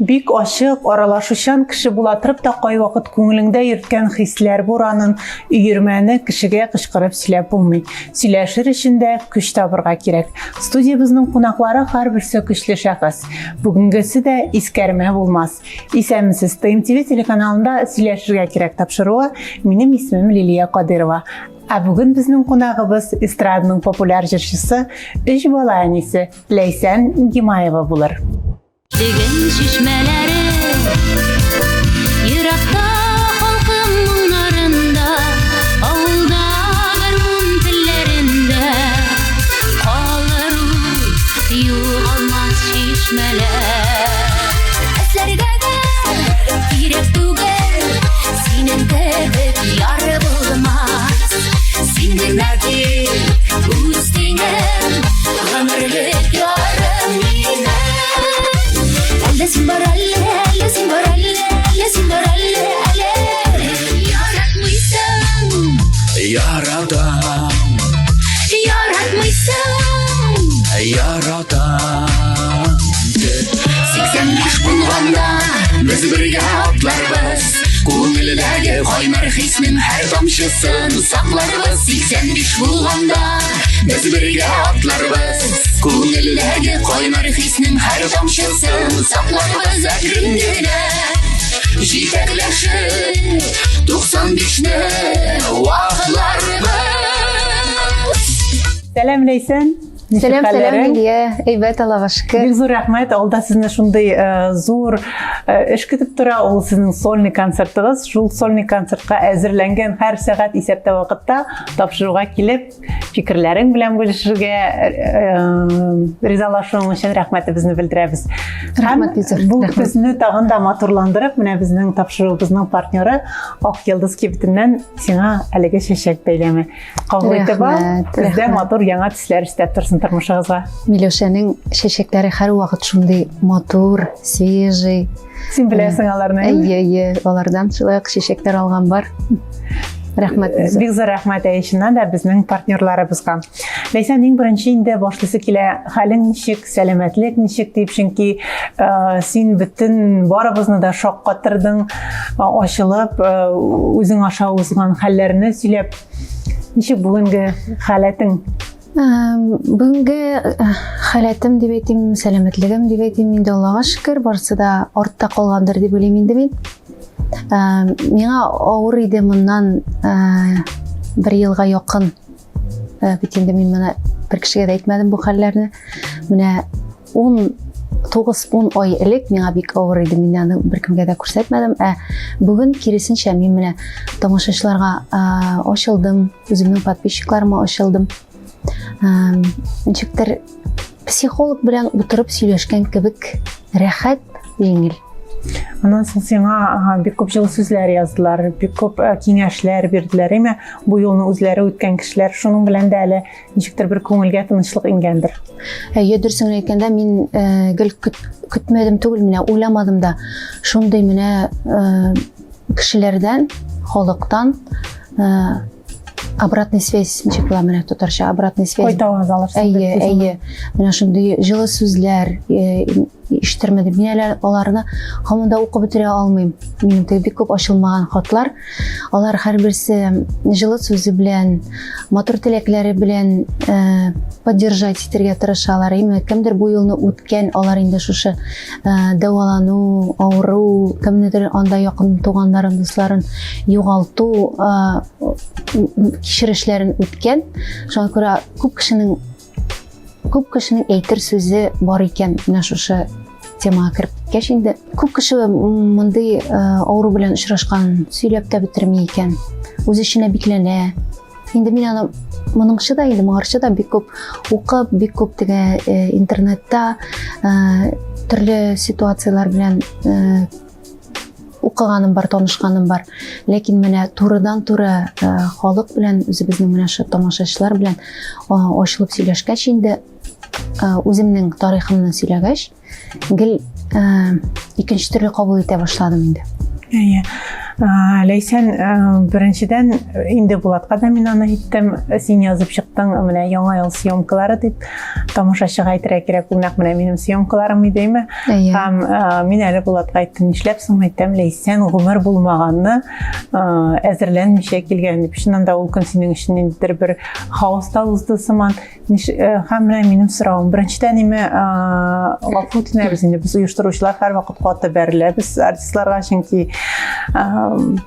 Бик ачык, аралашучан кеше була торып та кайвакыт күңелеңдә йөрткән хисләр буранын, өермәне кешегә кычкырып сөйләп булмый. Сөйләшер өчен дә көч табырга кирәк. Студиябезнең кунаклары һәрберсе көчле шәхес. Бүгенгесе дә искәрмә булмас. Исәнмесез, ТМТВ телеканалында сөйләшергә кирәк тапшыруы. Минем исемем Лилия Кадырова. Ә бүген безнең кунагыбыз эстраданың популяр җырчысы, өч бала әнисе Ләйсән Гимаева булыр. Деген чишмәләре Еракта халкым моңнарында Авылда гармун телләрендә Калыр ул югалмас чишмәләр Эзләргә дә кирәк түгел Синең кебек яр булмас Син генә тик үз тиңем Гомерлек ярым минем. Әллә син бар, әллә, әллә син бар, әллә, әллә син бар, әллә, әллә. Яратмыйсың. Яратам. Яратмыйсың. Яратам. 85 булганда без бергә атларбыз. Күңелдәге кайнар хиснең һәр тамчысын сакларбыз. 85 булганда без бергә атларбыз. Күңелдәге кайнар хиснең һәр тамчысын сакларбыз. Әкрен генә җитәкләшеп 95-не вакларбыз. Сәлам, Ләйсән. Сәлам, сәлам, Лилия. Әйбәт, Аллага шөкер. Бик зур рәхмәт. Алда сезне шундый э, зур э, эш көтеп тора. Ул сезнең сольный концертыгыз. Шул сольный концертка әзерләнгән һәр сәгать исәптә вакытта тапшыруга килеп, фикерләрең белән бүлешергә э, ризалашуың өчен рәхмәтебезне белдерәбез. Рәхмәт, Һәм бу безне тагын да матурландырып, менә безнең тапшыруыбызның партнеры Ак Йолдыз кибетеннән сиңа әлеге чәчәк бәйләме. Кабул итеп ал. Бездә матур яңа төсләр өстәп торсын тормышыгызга. Миләүшәнең чәчәкләре һәрвакыт шундый матур, свежий. Син беләсең аларны. Әйе, әйе, алардан шулай ук чәчәкләр алган бар. Рәхмәт. Бик зур рәхмәт әйе, чыннан да безнең партнерларыбызга. Ләйсән, иң беренче инде башлыйсы килә, хәлең ничек, сәламәтлек ничек дип, чөнки э, син бөтен барыбызны да шаккатырдың, э, ачылып, э, үзең аша узган хәлләрне сөйләп. Ничек бүгенге халәтең? Бүгенге э, халәтем дип әйтим, сәламәтлегем дип әйтим, инде Аллага шөкер, барысы да артта калгандыр дип уйлыйм инде мин. Миңа авыр иде моннан э, бер елга якын. Э, бит инде мин моны бер кешегә дә әйтмәдем бу хәлләрне. Менә 10 9-10 ай элек миңа бик авыр иде, мин аны беркемгә дә күрсәтмәдем. Ә бүген киресенчә мин менә тамашачыларга ачылдым, үземнең подписчикларыма ачылдым. Ничектер психолог белән утырып сөйләшкән кебек рәхәт, җиңел. Аннан соң сиңа бик күп җылы сүзләр яздылар, бик күп киңәшләр бирделәр, әмма бу юлны үзләре үткән кешеләр шуның белән дә әле ничектер бер күңелгә тынычлык иңгәндер. Әйе, дөресен генә әйткәндә, мин э, гел көтмәдем түгел, менә уйламадым да. Шундый менә э, кешеләрдән, халыктан э, обратный связь ничек була менә татарча обратный связь. Кайтаваз алырсың. Әйе, әйе. Менә шундый җылы сүзләр ишеттермәде. Мин әле аларны һаман да укып бетерә алмыйм. Минем теге бик күп ачылмаган хатлар. Алар һәрберсе җылы сүзе белән, матур теләкләре белән э, поддержать итәргә тырышалар. Именно кемдер бу юлны үткән, алар инде шушы э, дәвалану, авыру, кемнедер анда якын туганнарын, дусларын югалту э, кичерешләрен үткән. Шуңа күрә күп кешенең Күп кешенең әйтер сүзе бар икән менә шушы темага кереп киткәч инде. Күп кеше мондый э, авыру белән очрашкан сөйләп тә бетерми икән. Үз эченә бикләнә. Инде мин аны моңыңчы да инде моңарчы да бик күп укып, бик күп теге э, интернетта э, төрле ситуацияләр белән укыганым бар, танышканым бар. Ләкин менә турыдан-туры э, халык белән, үзебезнең менә шул тамашачылар белән э, ачылып сөйләшкәч инде, э, үземнең тарихымны сөйләгәч, гел икенче төрле кабул итә башладым инде. Әйе. Ләйсән, беренчедән, инде Булатка да мин аны әйттем, син язып чык. Булатның менә яңа ел съемкалары дип тамашачыга әйтергә кирәк, ул нәкъ менә минем съемкаларым идеме? Һәм мин әле Булатка әйттем, нишләп соң әйтәм, Ләйсән гомер булмаганны әзерләнмичә килгән дип. Чыннан да ул көн синең өчен ниндидер бер хаоста узды сыман. Һәм менә минем соравым. Беренчедән име гафу үтенәбез инде без оештыручылар һәрвакыт каты бәреләбез артистларга, чөнки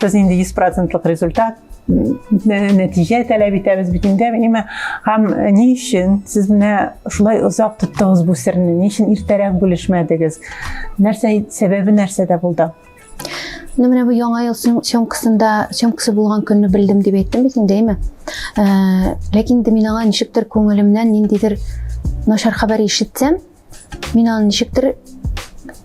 без инде 100 процентлык результат нәтиҗә таләп итәбез бит инде әмма һәм ни өчен сез менә шулай озак тоттыгыз бу серне ни өчен иртәрәк бүлешмәдегез нәрсә сәбәбе нәрсәдә булды Ну, менә бу яңа ел съемкасында, съемкасы булган көнне белдем дип әйттем бит инде, әйме? Э, ләкин инде мин аңа ничектер күңелемнән ниндидер начар хәбәр ишетсәм, мин аны ничектер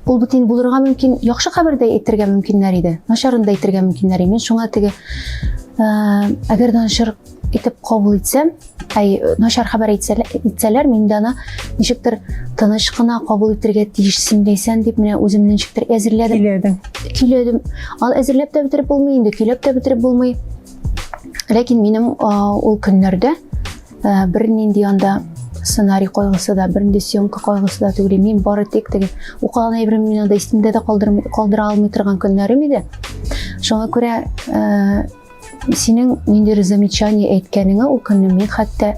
ул бит инде булырга мөмкин, яхшы хәбәр дә әйтергә мөмкиннәр иде, начарын да әйтергә мөмкиннәр иде. Мин шуңа теге, э, әгәр дә начар итеп кабул итсәм, әй, начар хәбәр әйтсәләр, мин дә аны ничектер тыныч кына кабул итәргә тиешсең Ләйсән дип менә үземне ничектер әзерләдем. Көйләдең. Көйләдем. Аны әзерләп тә бетереп булмый инде, көйләп тә бетереп булмый. Ләкин минем ул көннәрдә бернинди анда сценарий кайгысы да, бернинди съемка кайгысы да түгел. Мин бары тик теге укыган әйберем мин анда исемдә дә калдыра алмый торган көннәрем иде. Шуңа күрә Синең ниндидер замечание әйткәнеңә ул көнне мин хәтта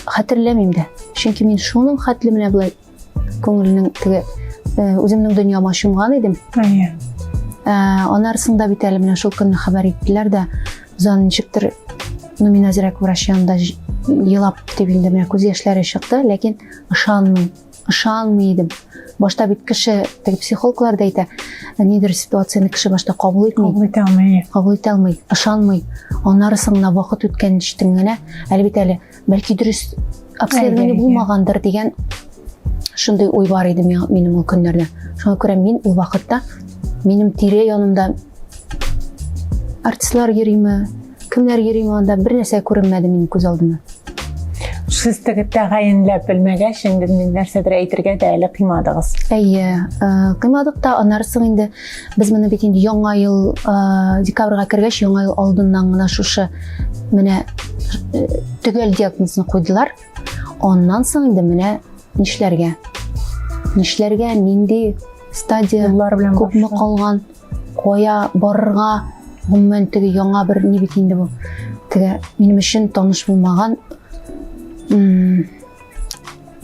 хәтерләмим дә. Чөнки мин шуның хәтле менә болай күңелнең теге э, үземнең дөньяма чумган идем. Әйе. Э, анарысын да бит әле менә шул көнне хәбәр иттеләр дә, без аны ничектер, ну мин әзрәк врач янында елап дип инде менә күз яшьләре чыкты, ләкин ышанмыйм. Ышанмый идем. Башта бит кеше, теге психологлар да әйтә, нидер ситуацияне кеше башта кабул итми. Кабул итә алмый. Кабул итә алмый, ышанмый. Аннары соң гына вакыт үткәнчтен генә, әле бит әле бәлки дөрес обследование булмагандыр дигән шундый уй бар иде минем ул көннәрдә. Шуңа күрә мин ул вакытта минем тирә янымда артистлар йөриме, Кемнәр йөри анда, бер нәрсә күренмәде минем күз алдыма. Сез теге тәгаенләп белмәгәч, инде мин нәрсәдер әйтергә дә әле кыймадыгыз. Әйе, э, кыймадык та, аннары соң инде без моны бит инде яңа ел э, декабрьгә кергәч, яңа ел алдыннан гына шушы менә э, төгәл диагнозны куйдылар. Аннан соң инде менә нишләргә? Нишләргә, нинди стадия, Юллар белән күпме калган? Кая барырга, гомумән теге яңа бер ни бит инде бу. Теге минем өчен таныш булмаган.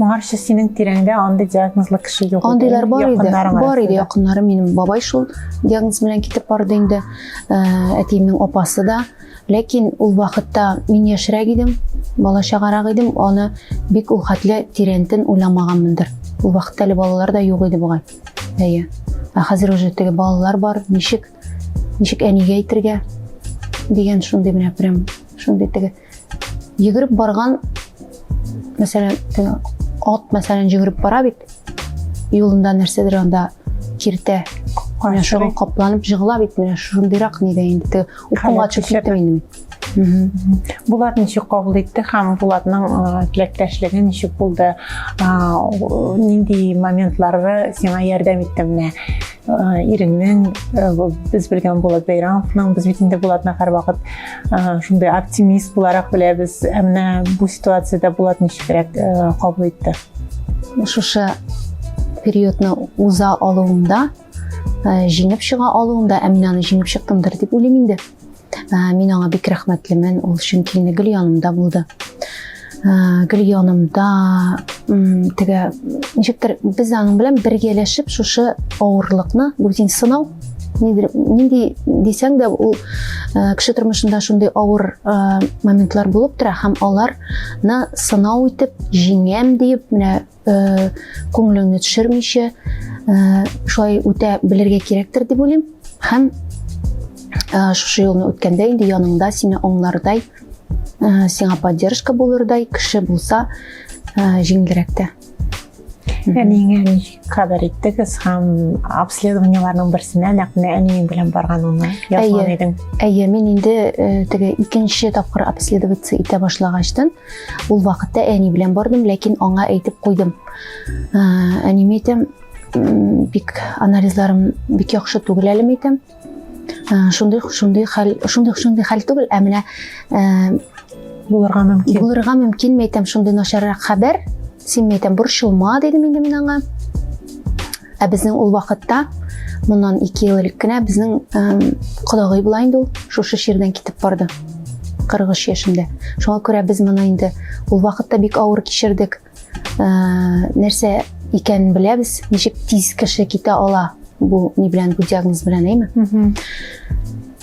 Моңарчы синең тирәңдә андый диагнозлы кеше юк иде. Андыйлар бар иде. Бар иде якыннарым. Минем бабай шул диагноз белән китеп барды инде. Э, әтиемнең апасы да. Ләкин ул вакытта мин яшьрәк идем, бала чагарак идем, аны бик ул хәтле тирәнтен уйламаганмындыр. Ул вакытта әле балалар да юк иде бугай. Әйе. Ә хәзер уже теге балалар бар, ничек ничек әнигә әйтергә дигән шундый менә прям шундый теге йөгереп барган мәсәлән, теге ат мәсәлән йөгереп бара бит. Юлында нәрсәдер анда киртә. Менә шуңа капланып жыгыла бит, менә шундыйрак нидә инде теге укуга төшеп киттем инде мин. Булат ничек кабул итте һәм Булатның теләктәшлеге ничек булды? Нинди моментлары сиңа ярдәм итте менә? Иреңнең, без белгән Булат Бәйрамовның, без бит инде Булатны һәрвакыт шундый оптимист буларак беләбез. Ә менә бу ситуациядә Булат ничегрәк кабул итте? Шушы периодны уза алуымда, җиңеп чыга алуымда, ә мин аны җиңеп чыктымдыр дип уйлыйм инде. Ә, мин аңа бик рәхмәтлемен, ул чөнки инде гел янымда булды. Ә, гел янымда, теге ничектер без аның белән бергәләшеп шушы авырлыкны, бу бит инде сынау, нидер, нинди дисәң дә ул ә, кеше тормышында шундый авыр ә, моментлар булып тора һәм аларны сынау итеп җиңәм диеп менә Э, күңелеңне төшермичә э, шулай үтә белергә кирәктер дип уйлыйм һәм э, шушы юлны үткәндә инде яныңда сине аңлардай сиңа поддержка булырдай кеше булса җиңелрәк тә. Әниеңә ничек хәбәр иттегез һәм обследованиеларның берсенә нәкъ менә әниең белән барганыңны язган идең? Әйе, мин инде теге икенче тапкыр обследоваться итә башлагачтын Ул вакытта әни белән бардым, ләкин аңа әйтеп куйдым. Ә, әниемә әйтәм, бик анализларым бик яхшы түгел әле әйтәм. Ә, шундый шундый хәл, шундый шундый хәл түгел, ә менә ә, Булырга мөмкин. Булырга мөмкин, мәйтәм, шундый начаррак хәбәр. Син, мәйтәм, борчылма, дидем инде мин аңа. Ә безнең ул вакытта, моннан 2 ел элек кенә, безнең кодагый була инде ул, шушы чирдән китеп барды. 43 яшендә. Шуңа күрә без моны инде ул вакытта бик авыр кичердек. Нәрсә икәнен беләбез, ничек тиз кеше китә ала бу ни белән, бу диагноз белән, әйме?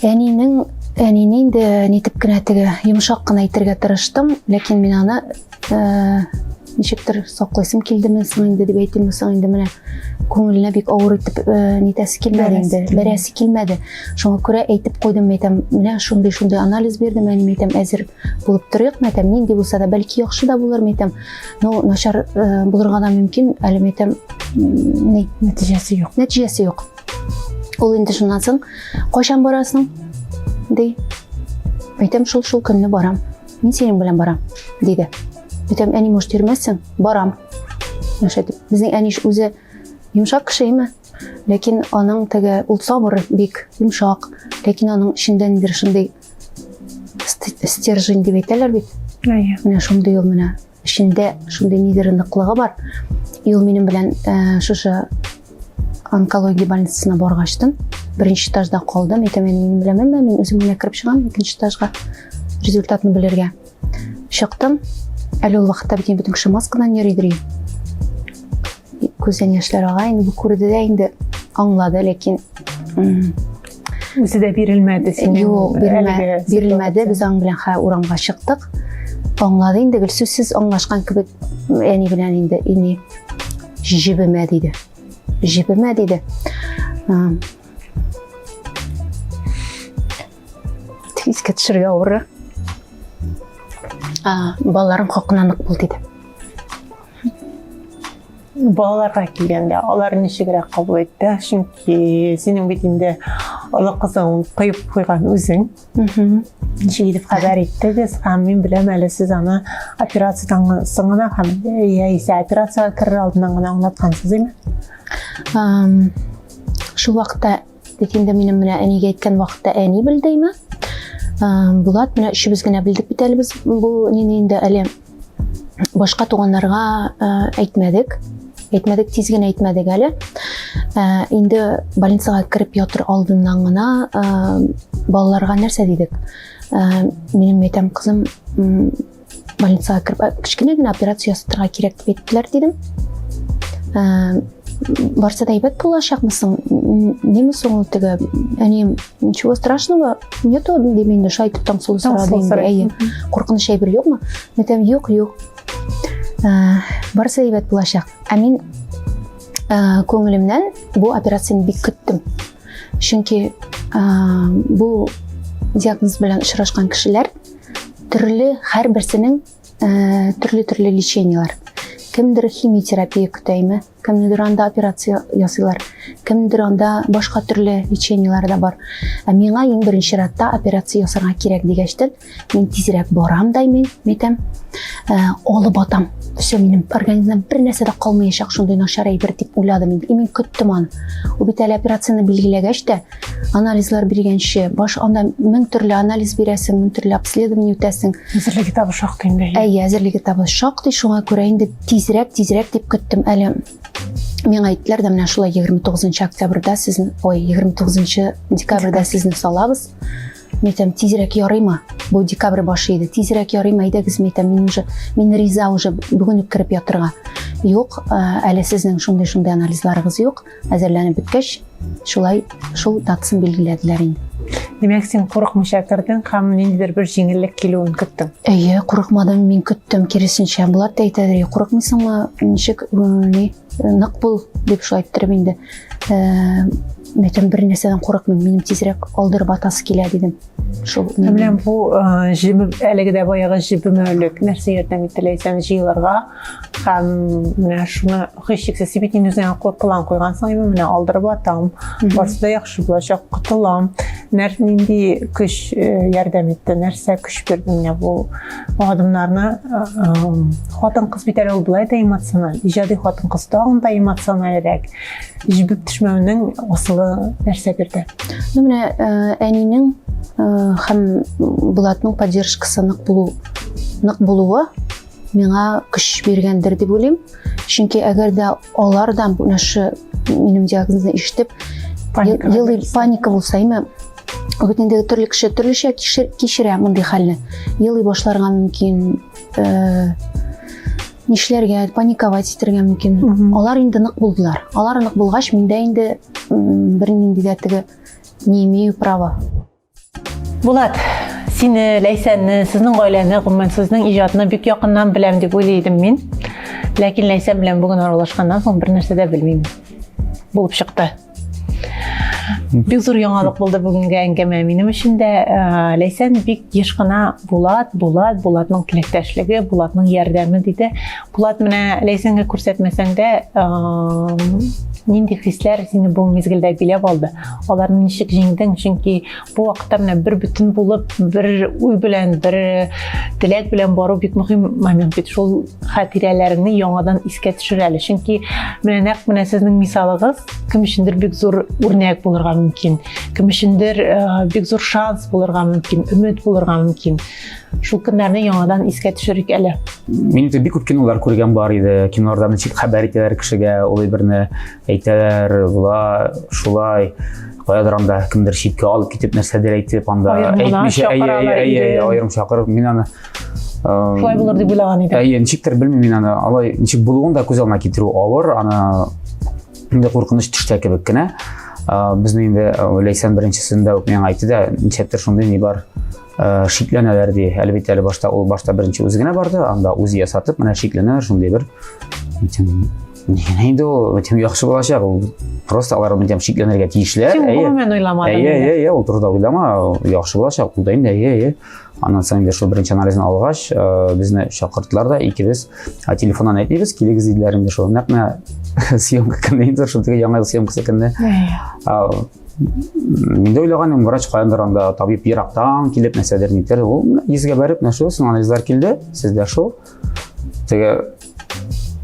Әнинең әнине инде нитеп кенә теге йомшак кына әйтергә тырыштым, ләкин мин аны ничектер саклыйсым килдеме соң инде дип әйтимме соң инде, менә күңеленә бик авыр итеп нитәсе килмәде инде, бәрәсе килмәде. Шуңа күрә әйтеп куйдым, әйтәм, менә шундый шундый анализ бирдем, әни, әйтәм, әзер булып торыйк, әйтәм, нинди булса да, бәлки яхшы да булыр, әйтәм, но начар булырга да мөмкин, әле, әйтәм, ни нәтиҗәсе юк. Нәтиҗәсе юк. Ул инде шуннан соң, кайчан барасың? Ди. Әйтәм, шул-шул көнне барам. Мин синең белән барам, диде. Әйтәм, әни, может, йөрмәссең? Барам. Нәрсә дип? Безнең әни үзе йомшак кеше име? Ләкин аның теге, ул сабыр бик, йомшак. Ләкин аның эчендә нидер шундый стержень дип әйтәләр бит. Әйе. Менә шундый ул, менә эчендә шундый нидер ныклыгы бар. И ул минем белән шушы онкология больницасына баргачтын беренче этажда калдым. Әйтәм, әни, минем белән менмә, мин үзем генә кереп чыгам икенче этажга результатны белергә. Чыктым. Әле ул вакытта бит инде бөтен кеше маскадан йөридер. Күздән яшьләр ага, инде бу күрде дә инде аңлады, ләкин үзе дә бирелмәде синең. Юк, бирелмәде. Без аның белән хә урамга чыктык. Аңлады инде, гел сүзсез аңлашкан кебек әни белән инде, ини җебемә диде. Җебемә диде. Искә төшерергә авыр. Балаларым хакына нык бул диде. Балаларга килгәндә, алар ничегрәк кабул итте? Чөнки синең бит инде олы кызың коеп куйган үзең. Ничек итеп хәбәр иттегез? Һәм мин беләм әле, сез аны операциядән соң гына һәм яисә операциягә керер алдыннан гына аңлаткансыз, әйме? Шул вакытта бит инде минем менә әнигә әйткән вакытта әни белдеме? Булат, менә өчебез генә белдек бит әле без бу нине инде, әле башка туганнарга әйтмәдек. Әйтмәдек, тиз генә әйтмәдек әле. Инде больницага кереп ятыр алдыннан гына балаларга нәрсә дидек? Минем әйтәм, кызым, больницага кереп, кечкенә генә операция ясатырга кирәк дип әйттеләр, дидем. Барса да әйбәт булачакмы соң? Ниме соң ул теге? Әнием, ничего страшного нету, дим инде, шулай итеп Таңсылу сорады инде. Әйе. Куркыныч әйбер юкмы? Мин әйтәм, юк, юк. Барсы әйбәт булачак. Ә мин күңелемнән бу операцияне бик көттем. Чөнки бу диагноз белән очрашкан кешеләр төрле, һәрберсенең төрле-төрле лечениелар. Кемдер химиотерапия көтәйме, кемнедер анда операция ясыйлар, кемдер анда башка төрле лечениелар да бар. Ә миңа иң беренче чиратта операция ясарга кирәк дигәчтен, мин тизрәк барам да, мин әйтәм, алып атам. Все, минем организмда бер нәрсә дә калмаячак шундый начар әйбер дип уйладым инде. И мин көттем аны. Ул бит әле операцияне билгеләгәч тә, анализлар биргәнче, баш анда мең төрле анализ бирәсең, мең төрле обследование үтәсең. Әзерлек этабы шактый инде. Әйе, әзерлек этабы шактый, шуңа күрә инде тизрәк, тизрәк дип көттем. Әле миңа әйттеләр дә, менә шулай 29 октябрьдә сезне, ой, 29 декабрьдә сезне салабыз. Мин әйтәм, тизрәк ярыймы? Бу декабрь башы иде. Тизрәк ярыймы? Әйдәгез, мин әйтәм, мин уже, мин риза уже бүген үк кереп ятырга. Юк, әле сезнең шундый-шундый анализларыгыз юк. Әзерләнеп беткәч, шулай шул датасын билгеләделәр инде. Димәк, син курыкмыйча кердең һәм ниндидер бер җиңеллек килүен көттең. Әйе, курыкмадым, мин көттем, киресенчә. Булат та әйтәдер, курыкмыйсыңмы, ничек, ни, нык бул, дип шулай әйттереп инде. Мин әйтәм, бер нәрсәдән курыкмыйм, минем тизрәк алдырып атасы килә, дидем. Шул. Менә бу әлеге дә баягы җебемәүлек нәрсә ярдәм итте Ләйсән җыелырга һәм менә шуны һичшиксез син бит инде үзеңә план куйгансың, әйме, менә алдырып атам, барысы да яхшы булачак, котылам. Нинди көч ярдәм итте, нәрсә көч бирде менә бу адымнарны? Хатын-кыз бит әле ул болай да эмоциональ, иҗади хатын-кыз тагын да эмоциональрәк. Җебеп төшмәүнең асылы нәрсә бирде? Ну, менә әнинең һәм Булатның поддержкасы нык булу нык булуы миңа көч биргәндер дип уйлыйм. Чөнки әгәр дә алар да менә шу минем диагнозны ишетеп, елый паника булса, әйме, бит инде төрле кеше төрлечә кичерә мондый хәлне. Елый башларга мөмкин, э, нишләргә, паниковать итәргә мөмкин. Алар инде нык булдылар. Алар нык булгач, миндә инде бернинди дә теге не имею права. Булат, сине, Ләйсәнне, сезнең гаиләне, гомумән, сезнең иҗатны бик якыннан беләм дип уйлый идем мин. Ләкин Ләйсән белән бүген аралашканнан соң бер нәрсә дә белмим. Булып чыкты. Бик зур яңалык булды бүгенге әңгәмә минем өчен дә. Э, Ләйсән бик еш кына Булат, Булат, Булатның теләктәшлеге, Булатның ярдәме диде. Булат менә Ләйсәнгә күрсәтмәсәң дә, э, нинди хисләр сине бу мизгелдә биләп алды? Аларны ничек җиңдең? Чөнки бу вакытта менә бер бөтен булып, бер уй белән, бер теләк белән бару бик мөһим момент бит. Шул хатирәләреңне яңадан искә төшер әле. Чөнки менә нәкъ менә сезнең мисалыгыз кем өчендер бик зур үрнәк булырга мөмкин, кем өчендер э, бик зур шанс булырга мөмкин, өмет булырга мөмкин. Шул көннәрне яңадан искә төшерик әле. Мин инде бик күп кинолар күргән бар иде. Киноларда ничек хәбәр итәләр кешегә, ул әйберне әйтәләр, була шулай. Каядыр анда кемдер читкә алып китеп нәрсәдер әйтеп, анда әйтмичә, әйе, әйе, әйе, аерым чакырып, мин аны шулай булыр дип уйлаган идем. Әйе, ничектер белмим мин аны. Алай ничек булуын да күз алдына китерү авыр, аны инде куркыныч төштә кебек кенә. Безнең инде Ләйсән беренчесендә үк миңа әйтте дә, ничектер шундый ни бар, шикләнәләр ди. Әлбәттә, әле башта ул башта беренче үзе генә барды, анда үзе ясатып, менә шикләнәләр шундый бер. Нигә инде ул тем яхшы булачак, ул просто алар тем шикләнергә тиешләр. Син гомумән уйламадың. Әйе, әйе, әйе, ул турыда уйлама, яхшы булачак, ул да инде, әйе, әйе. Аннан соң инде шул беренче анализын алгач, безне чакырдылар да, икебез телефоннан әйтмибез, килегез диделәр инде шул. Нәкъ менә съемка көнне инде шул теге яңа ел съемкасы көнне. Мин дә уйлаган идем, врач каяндыр анда табиб ерактан килеп нәрсәдер нитер. Ул йөзгә бәреп, менә шул сезнең анализлар килде, сездә шул. Теге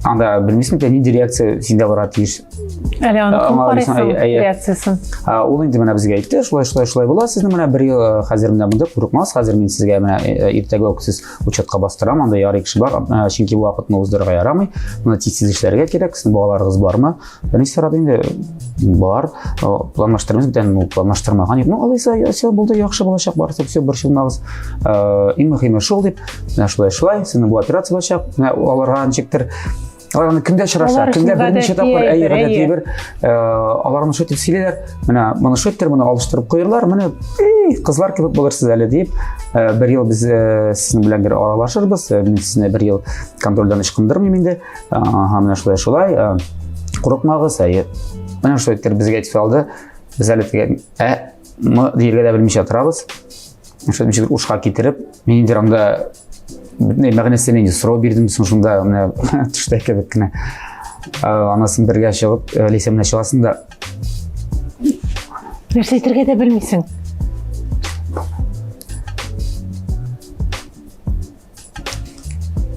анда белмисең бит, нинди реакция синдә бара тиеш. Әле аны кем карыйсың реакциясын? Ул инде менә безгә әйтте, шулай, шулай, шулай була. Сезнең менә бер ел хәзер менә монда курыкмас, хәзер мин сезгә менә иртәгә үк сез учетка бастырам, анда ярый кеше бар, чөнки бу вакытны уздырырга ярамый. Моны тиз-тиз эшләргә кирәк. Сезнең балаларыгыз бармы? Беренче сорады инде бар, планлаштырмыз бит, ну, планлаштырмаган юк. Ну, алайса, все булды, яхшы булачак, барысы, все, борчылмагыз. Иң мөһиме шул дип, менә шулай, шулай, сезнең бу операция булачак. Менә аларга ничектер Алар аны кемдә очраша, кемдә берничә тапкыр, әйе, гадәти бер, алар аны шулай итеп сөйлиләр. Менә моны шулай итеп, моны алыштырып куерлар, менә кызлар кебек булырсыз әле дип, бер ел без сезнең белән бер аралашырбыз, мин сезне бер ел контрольдән ычкындырмыйм инде. Ага, менә шулай, шулай. Курыкмагыз, әйе. Менә шулай итеп безгә әйтеп салды. Без әле теге ә мы диергә дә белмичә торабыз. Шулай ничек ушка китереп, мин инде анда бөтенләй мәгънәсен инде сорау бирдем соң шунда менә төштә кебек кенә. Анасын бергә чыгып, Ләйсән менә чыгасың да. Нәрсә әйтергә дә белмисең.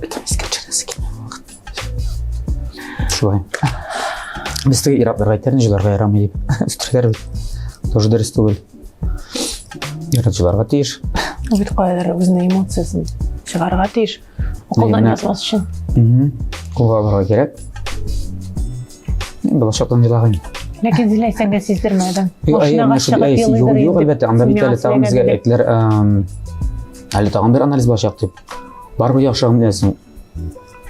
Бөтен искә төшерәсе килә. Шулай. Без теге ир-атларга әйтәр, җыларга ярамый дип. Үстерәләр бит. Тоже дөрес түгел. Ир-ат җыларга тиеш. Ул бит каядыр үзенең эмоциясен чыгарырга тиеш. Акылдан язмас өчен. Кулга алырга кирәк. Балачактан елаган. Ләкин Зилә сәнгә сиздермәдең. Машинага чыгып елыйдыр Юк, әлбәттә, анда бит әле тагын безгә әйттеләр, әле тагын бер анализ булачак дип. Барыбер яхшы беләсең.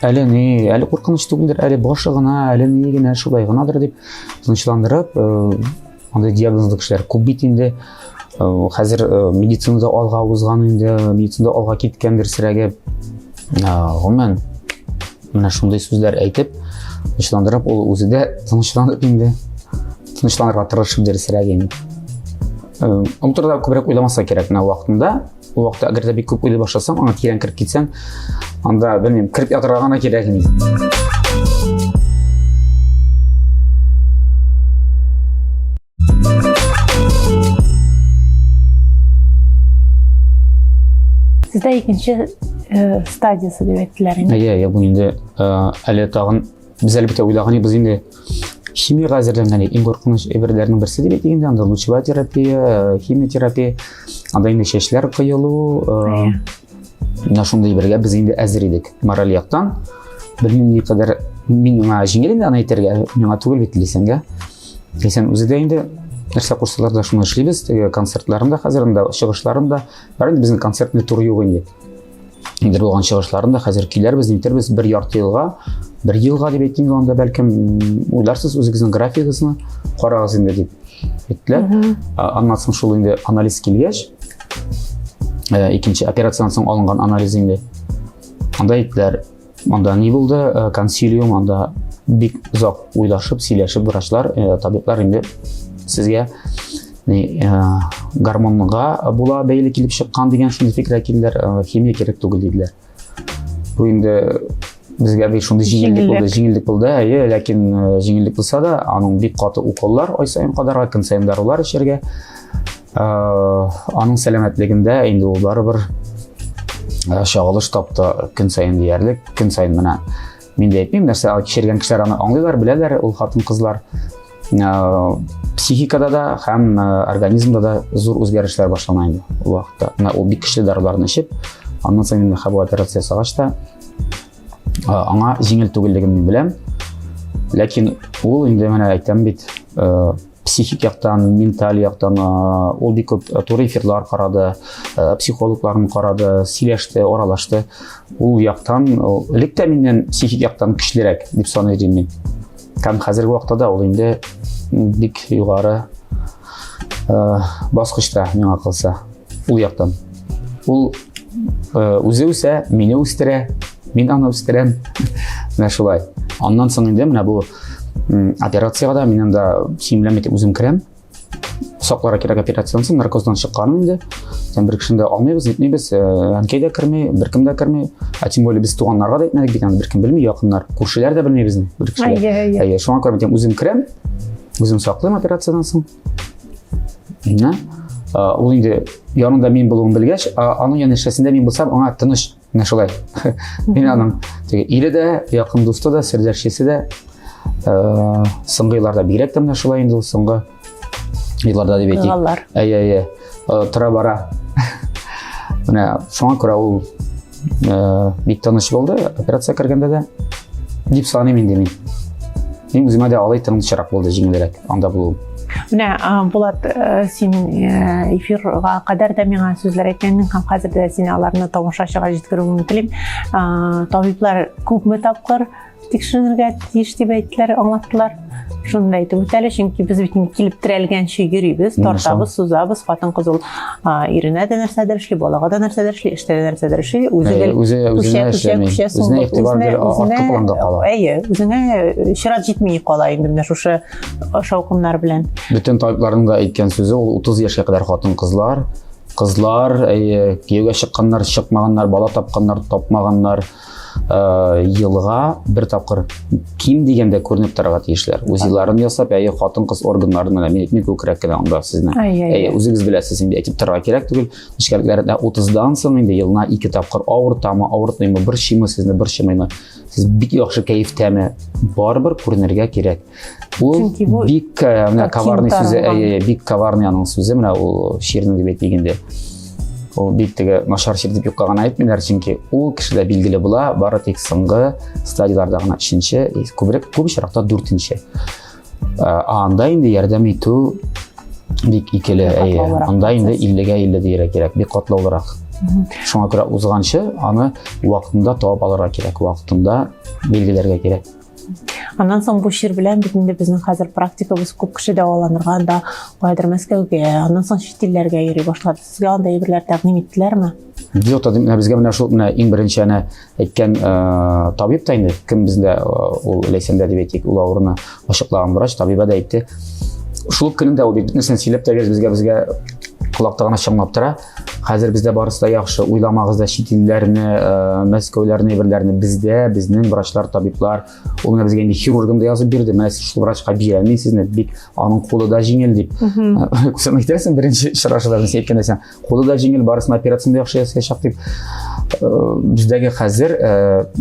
Әле ни, әле куркыныч түгелдер, әле башы гына, әле ни генә шулай гынадыр дип тынычландырып, андый диагнозлы кешеләр күп бит инде. Хәзер медицинада алга узган инде, медицинада алга киткәндер сирәге. Гомумән, менә шундый сүзләр әйтеп, тынычландырып, ул үзе дә тынычланып инде, тынычланырга тырышып дөресрәк инде. Ул турыда күбрәк уйламаска кирәк менә вакытында. Ул вакытта әгәр дә бик күп уйлый башласаң, аңа тирән кереп китсәң, анда, белмим, кереп ятырга гына кирәк инде. Сездә икенче э, стадиясе дип әйттеләр инде. Әйе, әйе, бу инде э, әле тагын без әлбәттә уйлаган идек, без инде химияга әзерләнгән идек. Иң куркыныч әйберләрнең берсе дип әйтик инде, анда лучевая терапия, э, химиотерапия, анда инде чәчләр коелу, Менә шундый бергә без инде әзер идек мораль яктан. Белмим никадәр миңа җиңел инде аны әйтергә, миңа түгел бит Ләйсәнгә. Ләйсән үзе дә инде нәрсә кушсалар да шуны эшлибез. Теге концертларын да хәзер инде чыгышларын да. Бар инде безнең концертный тур юк инде. Инде булган чыгышларын да хәзер көйләрбез, нитербез бер ярты елга, бер елга дип әйтим анда бәлкем уйларсыз үзегезнең графигыгызны карагыз инде дип әйттеләр. Аннан соң шул инде анализ килгәч, икенче операциядән соң алынган анализ инде. Анда әйттеләр, анда ни булды, консилиум, анда бик озак уйлашып, сөйләшеп врачлар, табиблар инде сезгә ни, гормонга була бәйле килеп чыккан дигән шундый фикергә килделәр, химия кирәк түгел диделәр. Бу инде безгә бик шундый җиңеллек булды, җиңеллек булды, әйе, ләкин җиңеллек булса да, аның бик каты уколлар ай саен кадарга, көн саен дарулар эчәргә. Аның сәламәтлегендә инде ул барыбер чагылыш тапты көн саен диярлек, көн саен менә мин дә әйтмим, нәрсә кичергән кешеләр аны аңлыйлар, беләләр, ул хатын-кызлар психикада да һәм организмда да зур үзгәрешләр башлана инде ул вакытта. Менә ул бик көчле даруларны эчеп, аннан соң инде хәбу операция ясагач та аңа җиңел түгеллеген мин беләм. Ләкин ул инде менә әйтәм бит, психик яктан, менталь яктан ул бик күп туры эфирлар карады, психологларны карады, сөйләште, аралашты. Ул яктан элек тә миннән психик яктан көчлерәк дип саный идем мин. Һәм хәзерге вакытта да ул инде бик югары баскычта миңа калса, ул яктан. Ул үзе үсә, мине үстерә, мин аны үстерәм. Менә шулай. Аннан соң инде менә бу операциягә дә мин анда син белән бит үзем керәм. Сакларга кирәк операциядән соң наркоздан чыкканым инде. Сән бер кешене дә алмыйбыз, нитмибез, әнкәй дә керми, беркем дә керми. Ә тем более без туганнарга да әйтмәдек бит аны, беркем белми, якыннар, күршеләр дә белми безне. Бер кеше. Әйе, әйе. Шуңа күрә мин үзем керәм, үзем саклыйм операциядән соң. Менә ул инде янында мин булуын белгәч, аның янәшәсендә мин булсам, аңа тыныч. Менә шулай. Мин аның теге ире дә, якын дусты да, сердәшчесе дә, соңгы елларда бигрәк тә менә шулай инде ул соңгы елларда дип әйтик. Еллар. Әйе, әйе. Тора бара. Менә шуңа күрә ул бик тыныч булды операция кергәндә дә дип саныйм инде мин. Мин үземә дә алай тынычрак булды, җиңелрәк анда булу. Менә, Булат, син эфирга кадәр дә миңа сүзләр әйткәнең һәм хәзер дә син аларны тамашачыга җиткерүеңне телим. Табиблар күпме тапкыр тикшеренергә тиеш дип әйттеләр, аңлаттылар. Шуны да әйтеп үтәле, чөнки без бит инде килеп терәлгәнче йөрибез, тартабыз, сузабыз, хатын-кыз ул иренә дә нәрсәдер эшли, балага да нәрсәдер эшли, эштә дә нәрсәдер эшли, үзе гел үзе үзенә эшләми. Үзенә игътибар гел арткы планга кала. Әйе, үзеңә чират җитми кала инде менә шушы шаукымнар белән. Бөтен табибларның да әйткән сүзе ул 30 яшькә кадәр хатын-кызлар, кызлар, әйе, кияүгә чыкканнар, чыкмаганнар, бала тапканнар, тапмаганнар, елга бер тапкыр ким дигәндә күренеп торырга тиешләр. УЗИларын ясап, әйе, хатын-кыз органнарын менә мин әйтмим күкрәк кенә анда сезне. Әйе, үзегез беләсез инде, әйтеп торырга кирәк түгел. Нечкәлекләре дә 30-дан соң инде елына 2 тапкыр авыртамы, авыртмыймы, борчыймы сезне, борчымыймы. Сез бик яхшы кәефтәме, барыбер күренергә кирәк. Ул бик менә коварный сүзе, әйе, бик коварный аның сүзе, менә ул чирнең дип әйтик инде. Ул бик теге начар чир дип юкка гына әйтмиләр, чөнки ул кешедә билгеле була, бары тик соңгы стадияләрдә гына өченче, күбрәк күп очракта дүртенче. Ә анда инде ярдәм итү бик икеле, әйе. Анда инде 50-гә 50 дияргә кирәк, бик катлаулырак. Шуңа күрә узганчы аны вакытында табып алырга кирәк, вакытында билгеләргә кирәк. Аннан соң бу чир белән бит инде безнең хәзер практикабыз күп кеше дәваланырга да каядыр Мәскәүгә, аннан соң чит илләргә йөри башлады. Сезгә андай әйберләр тәкъдим иттеләрме? Юк, та менә безгә менә шул менә иң беренче әнә әйткән табиб та инде, кем бездә ул Ләйсәндә дип әйтик, ул авыруны ачыклаган врач, табиба да әйтте. Шул ук көнендә ул бит бөтен нәрсәне сөйләп тә бирде безгә, безгә колакта гына чыңлап тора. Хәзер бездә барысы да яхшы, уйламагыз да чит илләрне, Мәскәүләрне, берләрне. Бездә безнең врачлар, табиблар, ул менә безгә инде хирургын да язып бирде. Менә шул врачка бирәм мин сезне, бик аның кулы да җиңел дип. Күрсәм әйтәсең, беренче очрашуда син әйткәндә син кулы да җиңел, барысын операцияне дә яхшы ясаячак дип. Бездәге хәзер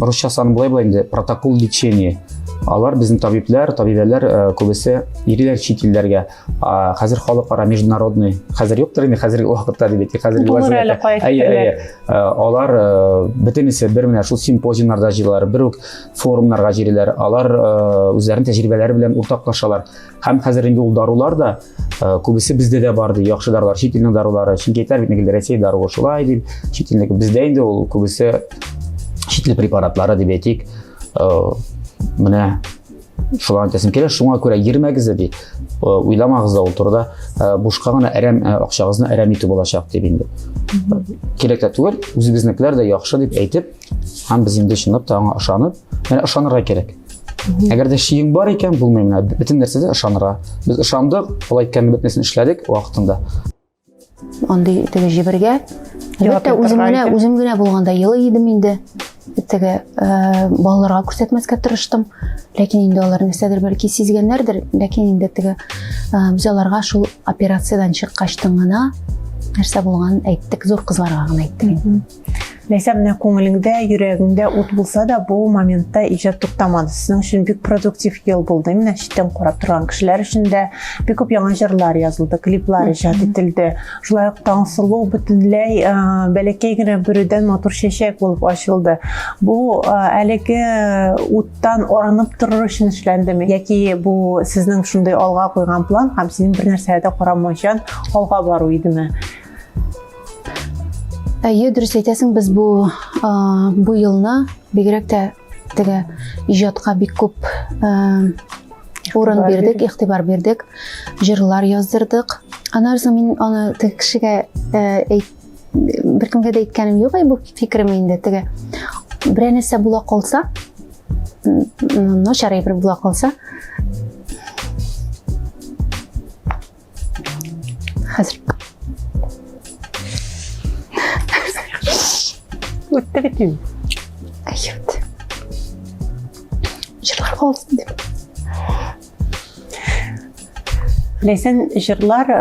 русча саны болай була инде, протокол лечения. Алар безнең табибләр, табибәләр э, күбесе йөриләр чит илләргә. Хәзер халыкара международный, хәзер юктыр инде хәзерге вакытта дип әйтик, хәзерге вазгыятьтә. Әйе, әйе. Э, алар э, бөтенесе бер менә шул симпозиумнарда җыелалар, бер үк форумнарга җыелалар. Алар үзләренең тәҗрибәләре белән уртаклашалар. Һәм хәзер инде ул дарулар да күбесе бездә дә бар ди, яхшы дарулар, чит илнең дарулары. Чөнки әйтәләр бит инде Россия даруы шулай дип, чит илнеке бездә инде ул күбесе чит ил препаратлары дип әйтик. Менә шулай әйтәсем килә. Шуңа күрә йөрмәгез дә ди, уйламагыз да ул турыда. Бушка гына әрәм акчагызны әрәм итү булачак дип инде. Кирәк тә түгел, үзебезнекеләр дә яхшы дип әйтеп, һәм без инде чынлап та аңа ышанып, менә ышанырга кирәк. Әгәр дә шиең бар икән, булмый менә бөтен нәрсәдә ышанырга. Без ышандык, ул әйткәнне бөтенесен эшләдек вакытында. Андый теге җибергә. Әлбәттә, үзем генә, үзем генә булганда елый идем инде. Теге э, балаларга күрсәтмәскә тырыштым. Ләкин инде алар нәрсәдер бәлки сизгәннәрдер, ләкин инде теге э, без аларга шул операциядән чыккачтын гына нәрсә булганын әйттек, зур кызларга гына әйттек. Ләйсән, менә күңелеңдә, йөрәгеңдә ут булса да, бу моментта иҗат туктамады. Сезнең өчен бик продуктив ел булды. Менә читтән карап торган кешеләр өчен дә бик күп яңа җырлар язылды, клиплар иҗат ителде. Шулай ук Таңсылу бөтенләй бәләкәй генә бөредән матур чәчәк булып ачылды. Бу әлеге уттан арынып торыр өчен эшләндеме? Яки бу сезнең шундый алга куйган план һәм синең бер нәрсәгә дә карамыйчан алга бару идеме? Әйе, дөрес әйтәсең, без бу бу елны бигрәк тә теге иҗатка бик күп урын бирдек, игътибар бирдек, җырлар яздырдык. Аннан соң мин аны теге кешегә беркемгә дә әйткәнем юк, бу фикерем инде теге берәр нәрсә була калса, начар әйбер була калса, Хәзер. Үтте бит инде. Әйе, үтте. Җырлар калсын дип. Ләйсән, җырлар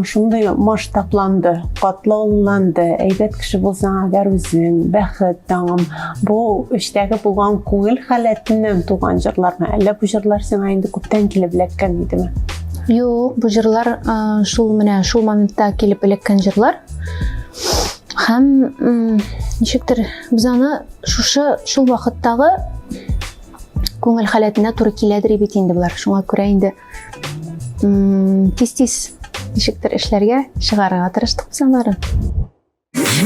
шундый масштабланды, катлауланды. Әйбәт кеше булсаң әгәр үзең, бәхет таңым. Бу эчтәге булган күңел халәтеннән туган җырлармы? Әллә бу җырлар сиңа инде күптән килеп эләккән идеме? Юк, бу җырлар шул менә шул моментта килеп эләккән җырлар. Һәм ничектер без аны шушы шул вакыттагы күңел халәтенә туры киләдер бит инде болар. Шуңа күрә инде тиз-тиз ничектер эшләргә, чыгарырга тырыштык без аларын.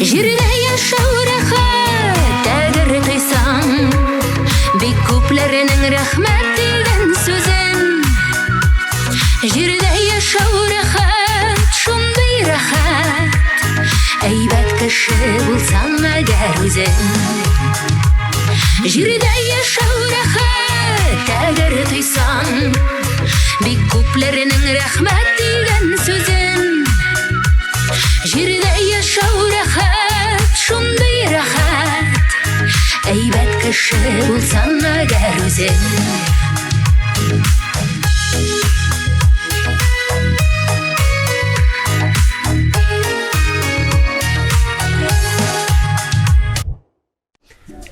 Җирдә яшәү рәхәт, әгәр тойсаң, бик күпләрнең рәхмәт дигән сүзен. Җирдә яшәү рәхәт, шундый рәхәт, әйбәт кеше булсаң әгәр үзең. Җирдә яшәү рәхәт, әгәр тойсаң, бик күпләрнең рәхмәт дигән сүзен. Җирдә яшәү рәхәт, шундый рәхәт. Әйбәт кеше булсаң әгәр үзең.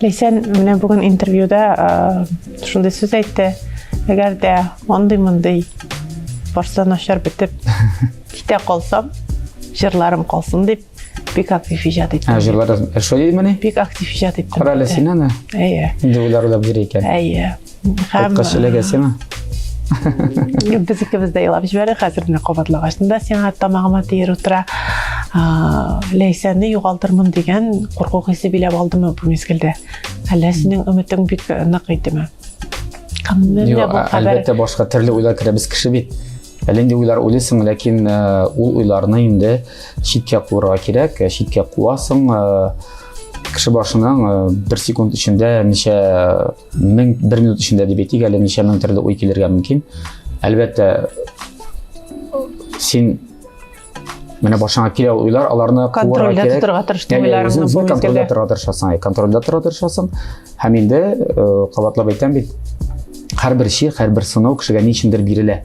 Ләйсән менә бүген интервьюда шундый сүз әйтте. Әгәр дә андый-мондый барса начар бетеп китә калсам, җырларым калсын дип бик актив иҗат иттем. Ә җырлар шулай димени? Бик актив иҗат иттем. Кара әле син аны. Әйе. Инде уйлар уйлап йөри икән. Әйе. Һәм Кайткач эләгә сиңа. Без икебез дә елап җибәрдек, хәзер менә кабатлагач да сиңа тамагыма тиер утыра. Ләйсәнне югалтырмын дигән курку хисе биләп алдымы бу мизгелдә? Әллә синең өметең бик нык идеме? Менә бу хәбәр. Әлбәттә, башка төрле уйлар керә, без кеше бит. Әллә нинди уйлар уйлыйсың, ләкин ул уйларны инде читкә куырга кирәк, читкә куасың. Кеше башының бер секунд эчендә ничә мең, бер минут эчендә дип әйтик әле, ничә мең төрле уй килергә мөмкин. Әлбәттә, син менә башыңа килә ул уйлар, аларны куырга кирәк. Контрольдә тотарга тырыштың уйларыңны бу мизгелдә. Контрольдә торырга тырышасың, контрольдә торырга тырышасың. Һәм инде кабатлап әйтәм бит, һәрбер чир, һәрбер сынау кешегә ни өчендер бирелә.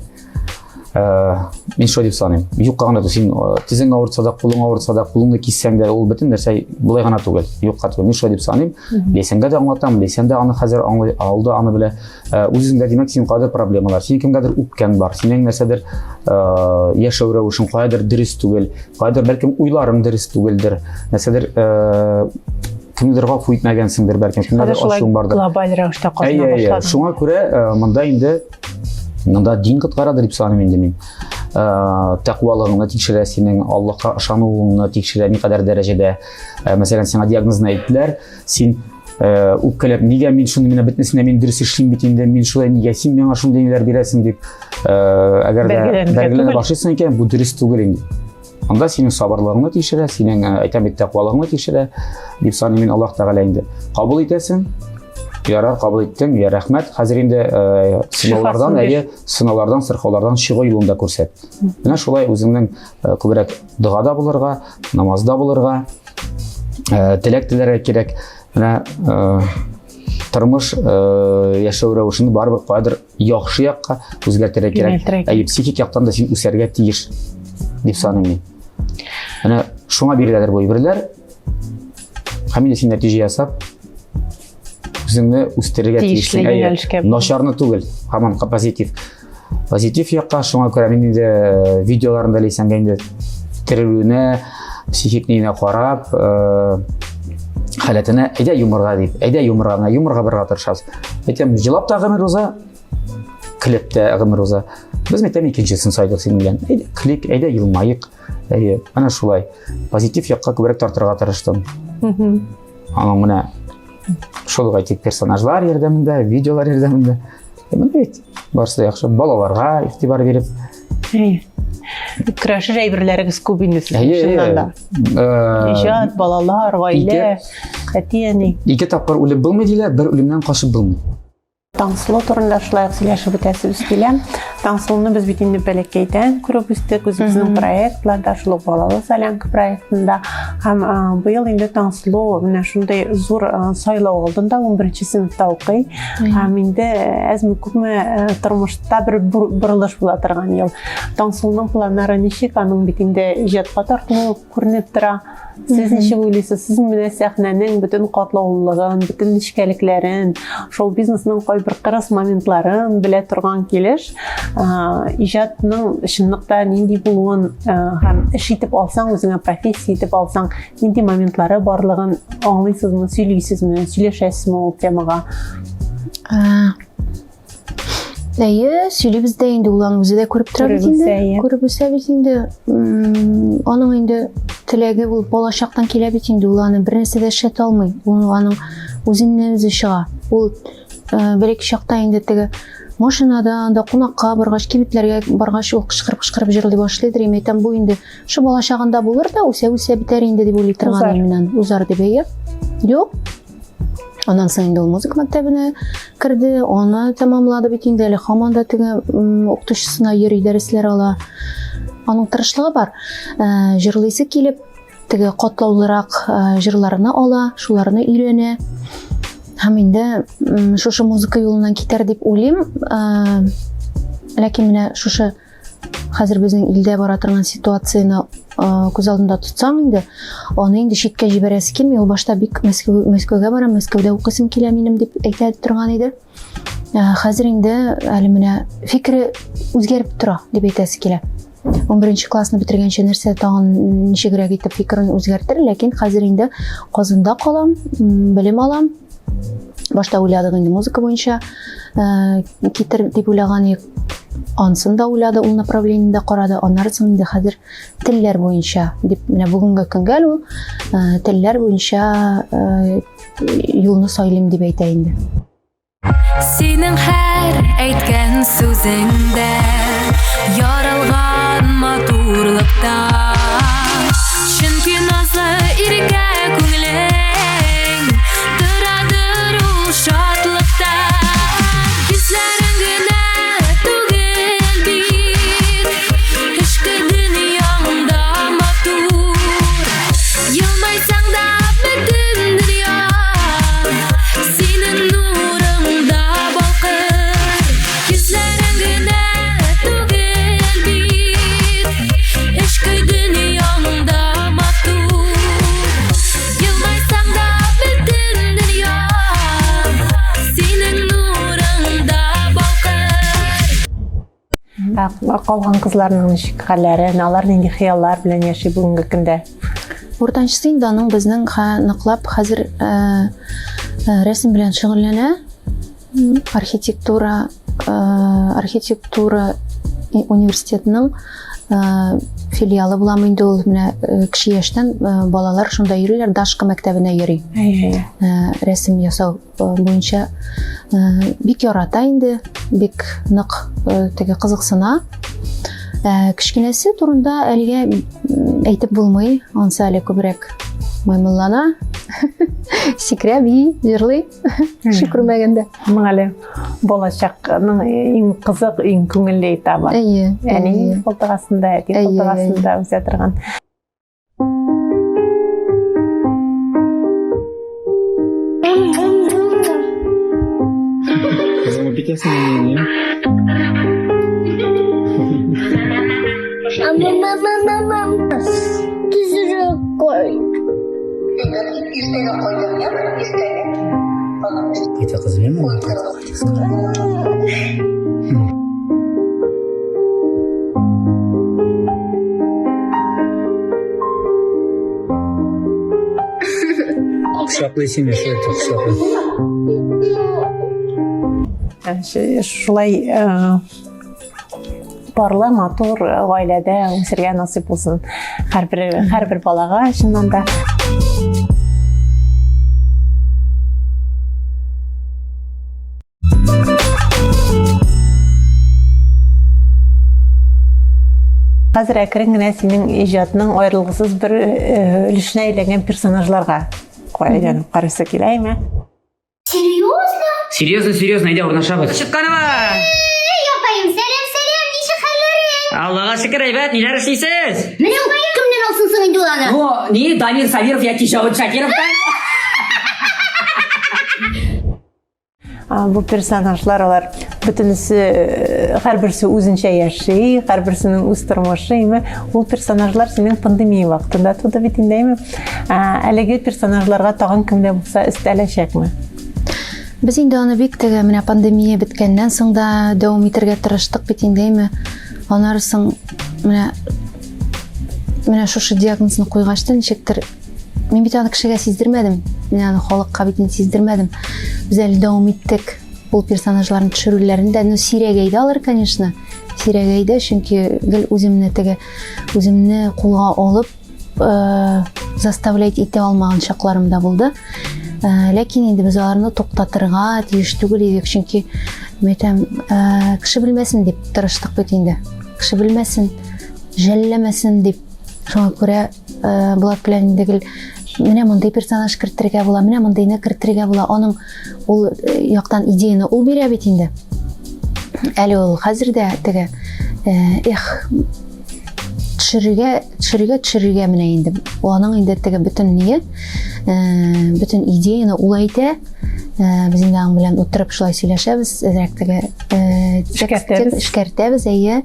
Мин шулай дип саныйм. Юкка гына түгел, син тезең авыртса да, кулың авыртса да, кулыңны киссәң дә, ул бөтен нәрсә болай гына түгел. Юкка түгел. Мин шулай дип саныйм. Ләйсәнгә дә аңлатам, Ләйсән дә аны хәзер аңлый, алды аны белә. Үзеңдә, димәк, синең кайдыр проблемалар, синең кемгәдер үпкәң бар, синең нәрсәдер яшәү рәвешең каядыр дөрес түгел, каядыр бәлкем уйларың дөрес түгелдер, нәрсәдер кемнедер гафу итмәгәнсеңдер, бәлкем кемгәдер ачуың бардыр. Глобаль рәвештә казына башладың. Шуңа күрә монда инде Монда дин коткарадыр дип саныйм инде мин. Тәкъвалыгыңны тикшерә синең, Аллаһка ышануыңны тикшерә никадәр дәрәҗәдә. Мәсәлән, сиңа диагнозны әйттеләр, син үпкәләп, нигә мин шуны менә бөтенесенә мин дөрес эшлим бит инде, мин шулай нигә син миңа шундый ниләр бирәсең дип, әгәр дә бәргәләнә башлыйсың икән, бу дөрес түгел инде. Анда синең сабырлыгыңны тикшерә, синең әйтәм бит тәкъвалыгыңны тикшерә дип саныйм мин Аллаһ Тәгалә инде. Кабул итәсең, ярар, кабул иттең, я рәхмәт. Хәзер инде сынаулардан, әйе, сынаулардан, сырхаулардан чыгу юлын да күрсәт. Менә шулай үзеңнең күбрәк догада булырга, намазда булырга, теләк теләргә кирәк. Менә тормыш яшәү рәвешен барыбер каядыр яхшы якка үзгәртергә кирәк. Әйе, психик яктан да син үсәргә тиеш дип саныйм мин. Менә шуңа биреләдер бу әйберләр. Һәм инде син нәтиҗә ясап, үзеңне үстерергә тиешсең. Әйе, начарны түгел, һаман позитив. Позитив якка, шуңа күрә мин инде видеоларында Ләйсәнгә инде терелүенә, психик ниенә карап, халәтенә әйдә юморга дип, әйдә юморга, менә юморга барырга тырышабыз. Әйтәм, җылап та гомер уза, клип тә гомер уза. Без әйтәм, икенчесен сайдык синең белән. Әйдә клип, әйдә елмаек. Әйе, әнә шулай. Позитив якка күбрәк тартырга тырыштым. Аның менә шул ук әйтик персонажлар ярдәмендә, видеолар ярдәмендә. Менә бит барысы да яхшы. Балаларга игътибар биреп. Әйе. Көрәшер әйберләрегез күп инде сезнең чыннан да. Иҗат, балалар, гаилә, әти-әни. Ике тапкыр үлеп булмый диләр, бер үлемнән качып булмый. Таңсылу турында шулай ук сөйләшеп үтәсебез килә. Таңсылуны без бит инде бәләкәйдән күреп үстек, үзебезнең проектларда, шул ук Балалы солянка проектында. Һәм быел инде Таңсылу менә шундый зур сайлау алдында 11 сыйныфта укый. Һәм инде әзме-күпме тормышта бер борылыш була торган ел. Таңсылуның планнары ничек? Аның бит инде иҗатка тартылуы күренеп тора. Сез ничек уйлыйсыз? Сез менә сәхнәнең бөтен катлаулылыгын, бөтен нечкәлекләрен, шоу-бизнесның кайбер кырыс моментларын белә торган килеш, иҗатның чынлыкта нинди булуын һәм эш итеп алсаң, үзеңә профессия итеп алсаң, нинди моментлары барлыгын аңлыйсызмы, сөйлисезме, сөйләшәсезме ул темага? Әйе, сөйлибез дә инде, ул аны үзе дә күреп тора бит инде. Күреп үсә бит инде. Аның инде теләге ул балачактан килә бит инде, ул аны бер нәрсә дә эшләтә алмый. Ул аның үзеннән үзе чыга. Ул бер-ике чакта инде теге машинада, анда кунакка баргач, кибетләргә баргач, ул кычкырып-кычкырып җырлый башлыйдыр. Мин әйтәм, бу инде шу балачагында булыр да, үсә-үсә бетәр инде дип уйлый торган идем. Узар дип, әйе. Юк. Аннан соң инде ул музыка мәктәбенә керде, аны тәмамлады бит инде, әле һаман да теге укытучысына йөри, дәресләр ала. Аның тырышлыгы бар. Җырлыйсы килеп, теге катлаулырак җырларны ала, шуларны өйрәнә. Һәм инде шушы музыка юлыннан китәр дип уйлыйм. Ләкин менә шушы хәзер безнең илдә бара торган ситуацияне күз алдында тотсаң инде, аны инде читкә җибәрәсе килми. Ул башта бик Мәскәү, Мәскәүгә барам, Мәскәүдә укыйсым килә минем дип әйтә торган иде. Хәзер инде әле менә фикере үзгәреп тора дип әйтәсе килә. 11 классны бетергәнче нәрсә тагын ничегрәк итеп фикерен үзгәртер, ләкин хәзер инде Казанда калам, белем алам. Башта уйладык инде музыка буенча китер дип уйлаган идек. Ансын да уйлады, ул направлениедә карады. Аннары соң инде хәзер телләр буенча дип менә бүгенге көнгә әле ул телләр буенча юлны сайлыйм дип әйтә инде. Синең һәр әйткән сүзеңдә яралган матурлыкта. Чөнки назлы иркә күңелең торадыр ул шатлыкта. Йөзләрең генә түгел бит, эчке дөньяң да матур. Елмайсаң да бөтен дөнья синең нурыңда балкыр. Йөзләрең генә түгел бит. Ә калган кызларның ничек хәлләре, алар нинди хыяллар белән яши бүгенге көндә? Уртанчысы инде аның безнең ныклап хәзер рәсем белән шөгыльләнә. Архитектура архитектура университетының филиалы буламы инде ул менә кече яшьтән балалар шунда йөриләр, Дашка мәктәбенә йөри. Рәсем ясау буенча бик ярата инде, бик нык теге кызыксына. Кечкенәсе турында әлегә әйтеп булмый, ансы әле күбрәк маймыллана, сикерә, бии, җырлый. Кеше күрмәгәндә. Моның әле балачакның иң кызык, иң күңелле этабы. Әйе. Әни култык астында, әти култык астында үсә торган. Кызым, үпитәсеңме мине? Мама, мама, тизрәк кайт. Иртәгә кайтам, иртәгә. Кайта кызым, яме? Кайта, кайта. Кочаклый сине, шулай кочаклый. Шулай парлы матур гаиләдә үсергә насыйп булсын һәрбер һәрбер балага чыннан да. Хәзер әкрен генә синең иҗатның аерылгысыз бер өлешенә әйләнгән персонажларга әйләнеп карыйсы килә, әйме? Серьезно? Серьезно, серьезно, әйдә урнашабыз. Чыкканова! Эй, апаем, сәлам, сәлам, ничек хәлләрең? Аллага шөкер, әйбәт, ниләр эшлисез? Менә ул кемнән алсын соң инде ул аны? Ну, ни, Дамир Сабиров яки Җавит Шакировтан? Бу персонажлар алар бөтенесе һәрберсе үзенчә яши, һәрберсенең үз тормышы, име. Ул персонажлар синең пандемия вакытында туды бит инде, әйме? Әлеге персонажларга тагын кем дә булса өстәләчәкме? Без инде аны бик теге менә пандемия беткәннән соң да дәвам итәргә тырыштык бит инде, әйме. Аннары соң менә менә шушы диагнозны куйгач та ничектер мин бит аны кешегә сиздермәдем. Мин аны халыкка бит инде сиздермәдем. Без әле дәвам иттек ул персонажларны төшерүләрен дә. Ну, сирәгәйде алар, конечно. Сирәгәйде, чөнки гел үземне теге үземне кулга алып заставлять итә алмаган чакларым да булды. Ләкин инде без аларны туктатырга тиеш түгел идек, чөнки мин әйтәм, кеше белмәсен дип тырыштык бит инде. Кеше белмәсен, жәлләмәсен дип. Шуңа күрә Булат белән инде гел менә мондый персонаж кертергә була, менә мондыйны кертергә була. Аның ул яктан идеяны ул бирә бит инде. Әле ул хәзер дә теге эх, төшерергә, төшерергә, төшерергә менә инде. Аның инде теге бөтен ние, бөтен идеяны ул әйтә. Без инде аның белән утырып шулай сөйләшәбез, әзрәк теге эшкәртәбез. Эшкәртәбез, әйе.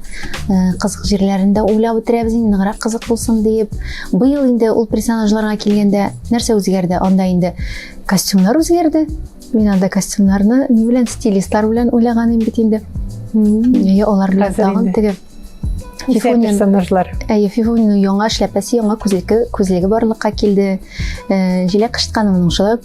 Кызык җирләрен дә уйлап үтерәбез инде, ныграк кызык булсын диеп. Быел инде ул персонажларга килгәндә нәрсә үзгәрде? Анда инде костюмнар үзгәрде. Мин анда костюмнарны ни белән, стилистлар белән уйлаган идем бит инде. Әйе, алар белән тагын теге Фифонин персонажлар. Әйе, Фифонинның яңа эшләпәсе, яңа күзлеге, күзлеге барлыкка килде. Җиләк Кычытканованың шулай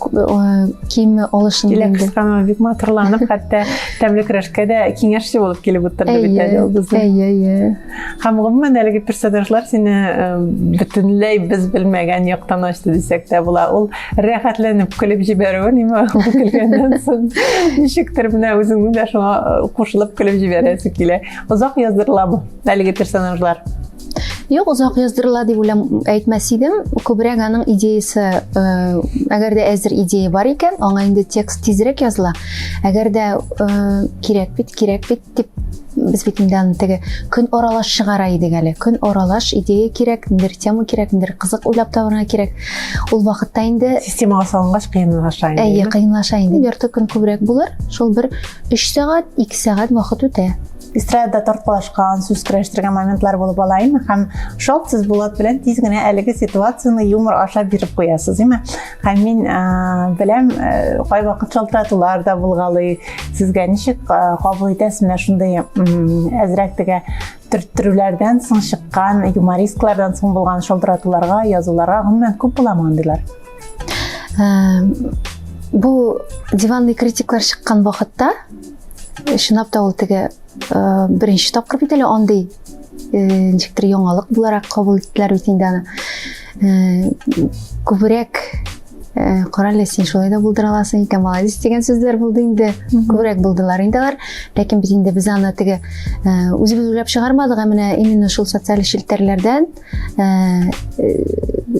киеме алышынды. Җиләк Кычытканова бик матурланып, хәтта тәмле көрәшкә дә киңәшче булып килеп утырды бит әле ул безнең. Әйе, әйе. Һәм гомумән әлеге персонажлар сине бөтенләй без белмәгән яктан ачты дисәк тә була. Ул рәхәтләнеп көлеп җибәрүе ниме көлгәннән соң ничектер менә үзеңнең дә шуңа кушылып көлеп җибәрәсе килә. Озак яздырыламы әлеге персонажлар? Юк, озак яздырыла дип уйлам әйтмәс идем. Күбрәк аның идеясы, әгәр дә әзер идея бар икән, аңа инде текст тизрәк языла. Әгәр дә кирәк бит, кирәк бит дип без бит инде аны теге көн аралаш чыгара идек әле. Көн аралаш идея кирәк, ниндидер тема кирәк, ниндидер кызык уйлап табарга кирәк. Ул вакытта инде системага салынгач кыенлаша инде. Әйе, кыенлаша инде. Ярты көн күбрәк булыр. Шул бер 3 сәгать, 2 сәгать вакыт үтә. Эстрадада тарткалашкан, сүз көрәштергән моментлар булып ала име? Һәм шалт сез Булат белән тиз генә әлеге ситуацияне юмор аша биреп куясыз, име? Һәм мин беләм, кайвакыт шалтыратулар да булгалый. Сезгә ничек кабул итәсез менә шундый әзрәк теге төрттерүләрдән соң чыккан юмористлардан соң булган шалтыратуларга, язуларга гомумән күп буламы андыйлар? Бу диванный критиклар чыккан вакытта чынлап та ул теге беренче тапкыр бит әле андый ничектер яңалык буларак кабул иттеләр бит инде аны. Күбрәк карале, син шулай да булдыра аласың икән, молодец дигән сүзләр булды инде. Күбрәк булдылар инде алар. Ләкин без инде без аны теге үзебез уйлап чыгармадык, ә менә именно шул социаль челтәрләрдән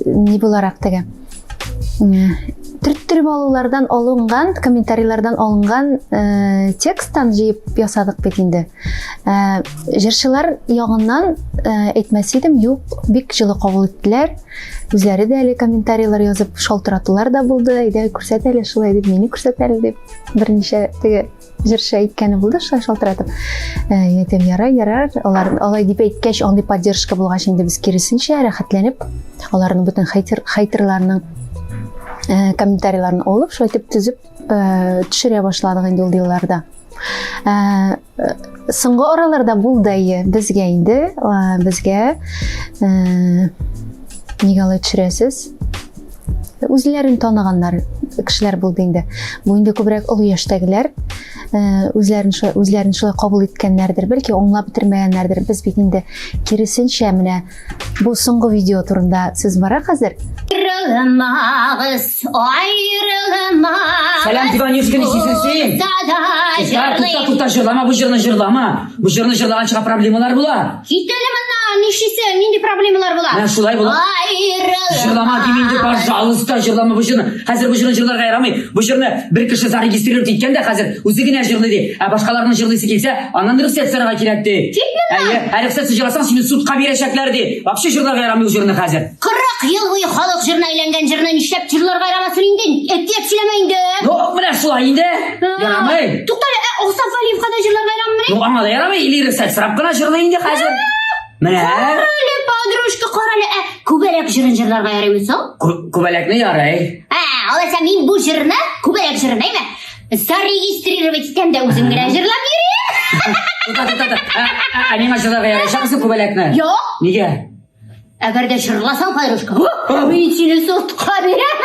ни буларак теге төрттереп алулардан алынган, комментарийлардан алынган тексттан җыеп ясадык бит инде. Җырчылар ягыннан әйтмәс идем, юк, бик җылы кабул иттеләр. Үзләре дә әле комментарийлар язып шалтыратулар да булды. Әйдә, күрсәт әле шулай дип, мине күрсәт әле дип берничә теге җырчы әйткәне булды шулай шалтыратып. Әйтәм, ярар, ярар. Алар алай дип әйткәч, андый поддержка булгач, инде без киресенчә рәхәтләнеп, аларның бөтен хейтер, хейтерларның комментарийларын алып, шулай итеп төзеп төшерә башладык инде ул елларда. Соңгы араларда булды әйе, безгә инде, безгә нигә алай төшерәсез? Үзләрен таныганнар кешеләр булды инде. Бу инде күбрәк олы яшьтәгеләр үзләрен шулай, үзләрен шулай кабул иткәннәрдер, бәлки аңлап бетермәгәннәрдер. Без бит инде киресенчә менә бу соңгы видео турында сүз бара хәзер. Аерылмагыз, аерылмагыз. Сәлам, Диванюшка, нишлисең син? Тукта, тукта, тукта, җырлама бу җырны, җырлама. Бу җырны җырлаганчыга проблемалар була. Кит әле моннан, нишлисең, нинди проблемалар була? Менә шулай була. Аерылмагыз. Җырлама дим инде, пожалуйста, җырлама бу җырны. Хәзер бу җырны җырларга ярамый. Бу җырны бер кеше зарегистрировать иткән дә хәзер үзе генә җырлый ди. Ә башкаларның җырлыйсы килсә, аннан рөхсәт сорарга кирәк ди. Кит моннан. Әйе, ә рөхсәтсез җырласаң, сине судка бирәчәкләр ди. Вообще җырларга ярамый ул җырны хәзер. 40 ел буе халык җырына әйләнгән җырны нишләп җырларга ярамасын инде? Әкият сөйләмә инде. Ну, менә шулай инде. Ярамый. Туктале, ә Асаф Вәлиевка да җырларга ярамыймыни? Ну, аңа да ярамый, или рөхсәт сорап кына җырлый инде хәзер. Менә. Карале, подружка, карале, ә Күбәләк җырын җырларга ярыймы соң? Күбәләкне ярый. Ә, алайса мин бу җырны, Күбәләк җырын, әйме? Зарегистрировать итәм дә үзем генә җырлап йөрим. Тукта, тукта, тукта. Ә миңа җырларга ярыйчакмы күбәләкне? Юк. Нигә? Әгәр дә җырласаң, Хайрушка, мин сине судка бирәм.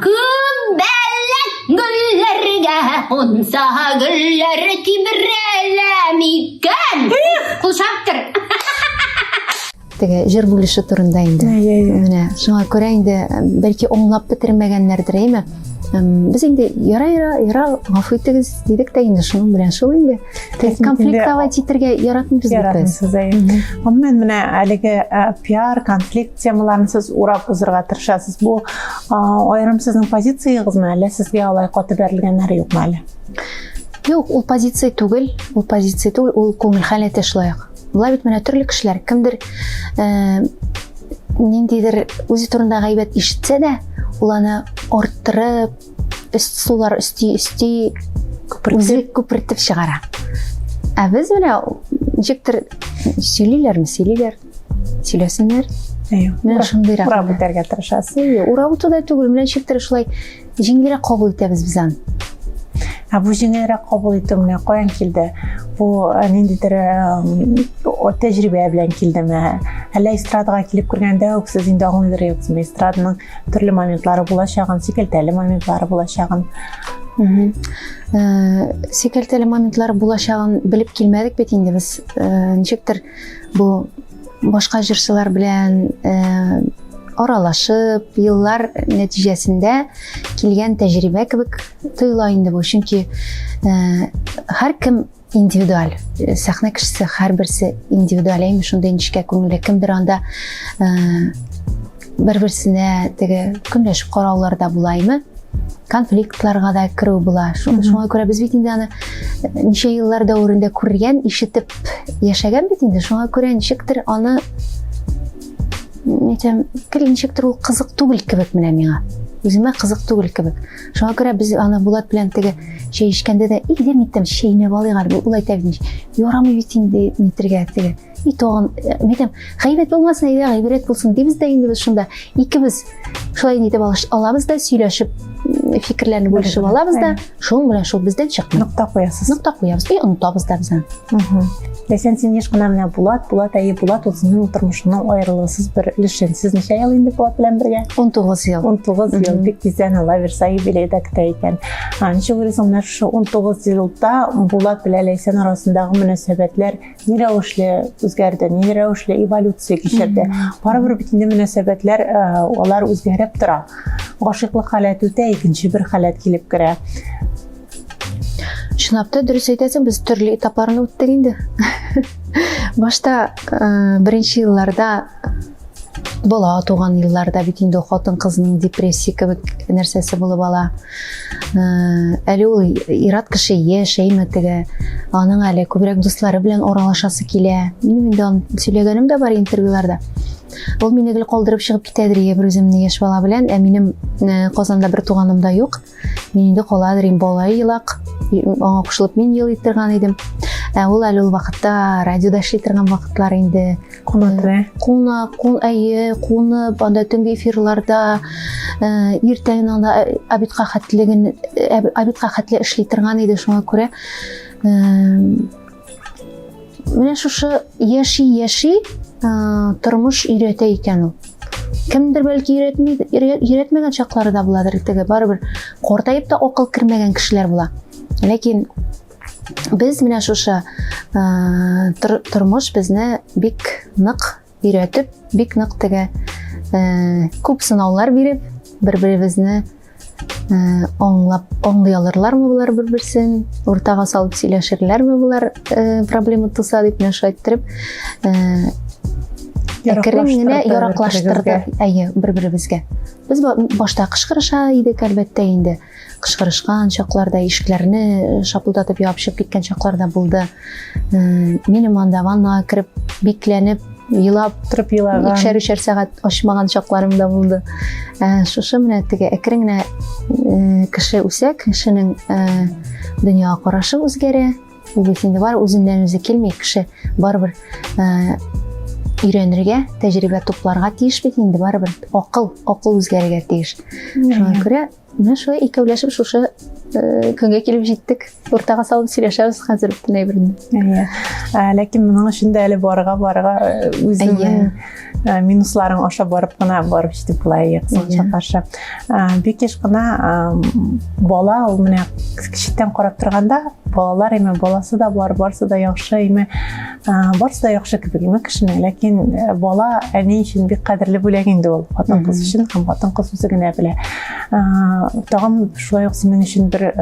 Күбәләк гөлләргә кунса, гөлләр тибрәлә микән? Кул чаптыр. Теге җыр бүлеше турында инде. Менә шуңа күрә инде бәлки аңлап бетермәгәннәрдер, әйме? Без инде яра яра яра гафу итегез дидек тә инде шуның белән шул инде. Конфликтовать итәргә яратмыйбыз бит без. Яратмыйсыз, әйе. Гомумән менә әлеге пиар, конфликт темаларын сез урап узырга тырышасыз. Бу аерым сезнең позициягезме, әллә сезгә алай каты бәрелгәннәре юкмы әле? Юк, ул позиция түгел, ул позиция түгел, ул күңел халәте шулай ук. Болай бит менә төрле кешеләр, кемдер ниндидер үзе турында гайбәт ишетсә дә, ул аны арттырып, өст сулар өсти өсти үзе күпертеп чыгара. Ә без менә ничектер сөйлиләрме, сөйлиләр, сөйләсеннәр. Әйе. Менә шундыйрак. Урап үтәргә тырышасыз. Әйе, урап үтү дә түгел, менә ничектер шулай җиңелрәк кабул итәбез без аны. Ә бу җиңелрәк кабул итү менә каян килде? Бу ниндидер тәҗрибә белән килдеме? Әллә эстрадага килеп кергәндә үк сез инде аңлыйдыр идегезме, эстраданың төрле моментлары булачагын, сикәлтәле моментлары булачагын? Сикәлтәле моментлары булачагын белеп килмәдек бит инде без. Ничектер бу башка җырчылар белән аралашып, еллар нәтиҗәсендә килгән тәҗрибә кебек тоела инде бу. Чөнки һәркем индивидуаль. Сәхнә кешесе һәрберсе индивидуаль, әйме шундый нечкә күңелле. Кемдер анда бер-берсенә теге көнләшеп караулар да була, әйме? Конфликтларга да керү була. Шуңа күрә без бит инде аны ничә еллар дәверендә күргән, ишетеп яшәгән бит инде. Шуңа күрә ничектер аны ничектер ул кызык түгел кебек менә миңа. Үземә кызык түгел кебек. Шуңа күрә без аны Булат белән теге чәй эчкәндә дә, әйдә мин әйтәм, чәйнәп алыйк әле. Ул әйтә бит, ярамый бит инде нитергә теге. И тагын, э, мин әйтәм, гайбәт булмасын, әйдә гайбәт булсын дибез дә инде без шунда. Икебез шулай нитеп алабыз да, сөйләшеп, фикерләрне бүлешеп алабыз да, шуның белән шул бездән чыкмый. Нокта куясыз. Нокта куябыз. И онытабыз да без аны. Ләйсән, син еш кына менә Булат, Булат, әйе, Булат ул синең тормышыңның аерылгысыз бер өлеше. Сез ничә ел инде Булат белән бергә? 19 ел. 19 ел. Бик тиздән Алла бирсә юбилей да көтә икән. Ничек уйлыйсың, менә шушы 19 елда Булат белән Ләйсән арасындагы мөнәсәбәтләр ни рәвешле үзгәрде, ни рәвешле эволюция кичерде? Барыбер бит инде мөнәсәбәтләр алар үзгәреп тора. Гашыйклык халәте үтә, икенче бер халәт килеп керә. Чынлап та дөрес әйтәсең, без төрле этапларны үттек инде. Башта э, беренче елларда бала туган елларда бит инде хатын-кызның депрессия кебек нәрсәсе булып ала. Э, әле ул ират кеше яшь, әйме теге. Аның әле күбрәк дуслары белән аралашасы килә. Минем инде аны сөйләгәнем дә бар интервьюларда. Ул мине гел калдырып чыгып китәдер ие бер үземне яшь бала белән, ә минем э, Казанда бер туганым да юк. Мин инде каладыр инде бала елак, аңа кушылып мин елый торган идем. Ә ул әле ул вакытта радиода эшли торган вакытлар инде. Кунак, э? Кунак, кун, әйе, кунып, анда төнге эфирларда, э, иртән анда э, обедка хәтлеген, э, обедка хәтле эшли торган иде, шуңа күрә Менә шушы яши-яши тормыш өйрәтә икән ул. Кемдер бәлки өйрәтми, өйрәтмәгән чаклары да буладыр теге. Барыбер картаеп та акыл кермәгән кешеләр була. Ләкин без менә шушы тормыш безне бик нык өйрәтеп, бик нык теге күп сынаулар биреп, бер-беребезне аңлап, аңлый алырлармы болар бер-берсен, уртага салып сөйләшерләрме болар проблема туса дип менә шулай иттереп, әкрен генә яраклаштырды, әйе, бер-беребезгә. Без башта кычкырыша идек, әлбәттә инде. Кычкырышкан чакларда, ишекләрне шапылдатып ябып чыгып киткән чаклар да булды. Минем анда ваннага кереп, бикләнеп, елап, торып елаган. Икешәр-өчәр сәгать ачмаган чакларым да булды. Шушы менә теге әкрен генә кеше үсә, кешенең дөньяга карашы үзгәрә. Ул бит инде бар үзеннән үзе килми, кеше барыбер өйрәнергә, тәҗрибә тупларга тиеш бит инде барыбер акыл, акыл үзгәрергә тиеш. Шуңа күрә менә шулай икәүләшеп шушы көнгә килеп җиттек. Уртага салып сөйләшәбез хәзер бөтен әйберне. Әйе. Ләкин моның өчен дә әле барырга үзеңнең минусларың аша барып кына барып җитеп була, әйе, кызганычка каршы. Бик еш кына бала ул менә читтән карап торганда балалар име баласы да бар, барысы да яхшы име, барысы да яхшы кебек име кешенең, ләкин бала әни өчен бик кадерле бүләк инде ул, хатын-кыз өчен һәм хатын-кыз үзе генә белә. Тагын шулай ук синең өчен бер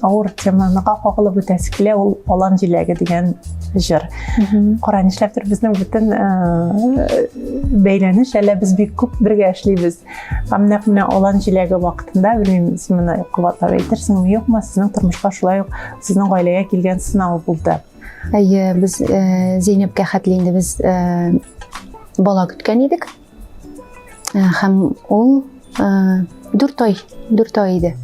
авыр теманы кагылып үтәсе килә, ул Алан җиләге дигән җыр. Кара, нишләптер безнең бөтен бәйләнеш, әллә без бик күп бергә эшлибез. Һәм нәкъ менә Алан җиләге вакытында, белмим, син моны кабатлап әйтерсеңме, юкмы, сезнең тормышка шулай ук сезнең гаиләгә килгән сынау булды. Әйе, без Зәйнәпкә хәтле инде без бала көткән идек. Һәм ул 4 ай, 4 ай иде.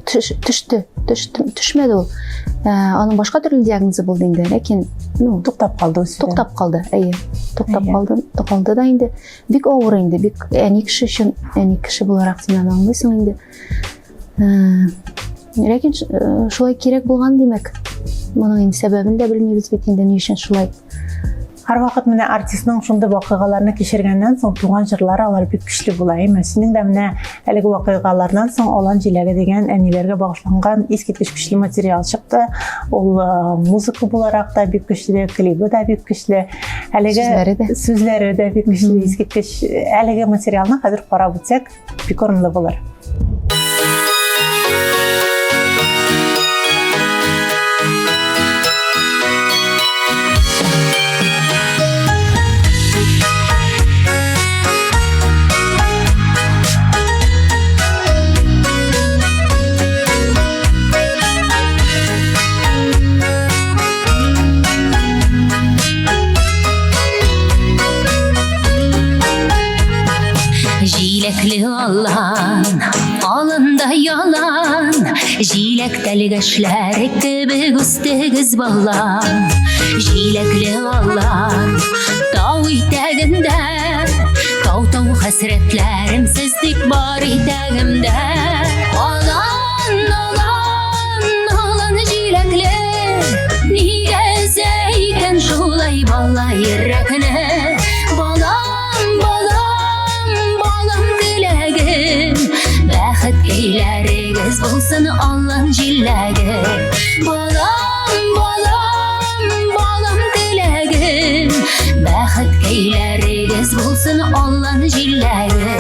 Төште, төшмәде ул. Аның башка төрле диагнозы булды инде, ләкин, ну, туктап калды үсүдән. Туктап калды, әйе. Туктап калды, калды да инде. Бик авыр инде, бик әни кеше өчен, әни кеше буларак син аны аңлыйсың инде. Ләкин шулай кирәк булган, димәк. Моның инде сәбәбен дә белмибез бит инде, ни өчен шулай. Һәрвакыт менә артистның шундый вакыйгаларны кичергәннән соң туган җырлары алар бик көчле була, әйме? Синең дә менә әлеге вакыйгалардан соң Алан җиләге дигән әниләргә багышланган искиткеч көчле материал чыкты. Ул музыка буларак та бик көчле, клибы да бик көчле. Әлеге сүзләре дә, сүзләре дә бик көчле, искиткеч. Әлеге материалны хәзер карап үтсәк, бик урынлы булыр. Җиләк тәлгәшләр кебек үстегез балам, Җиләкле алан, тау итәгендә, Тау-тау хәсрәтләрем сез дип бар итәгемдә. Алан, алан, алан җиләкле, Нигә өзә икән шулай бала йөрәкне? Балам, балам, балам теләгем, Бәхеткәйләрегез булсын алан җиләге. Балам, балам, балам теләгем, Бәхеткәйләрегез булсын алан җиләге.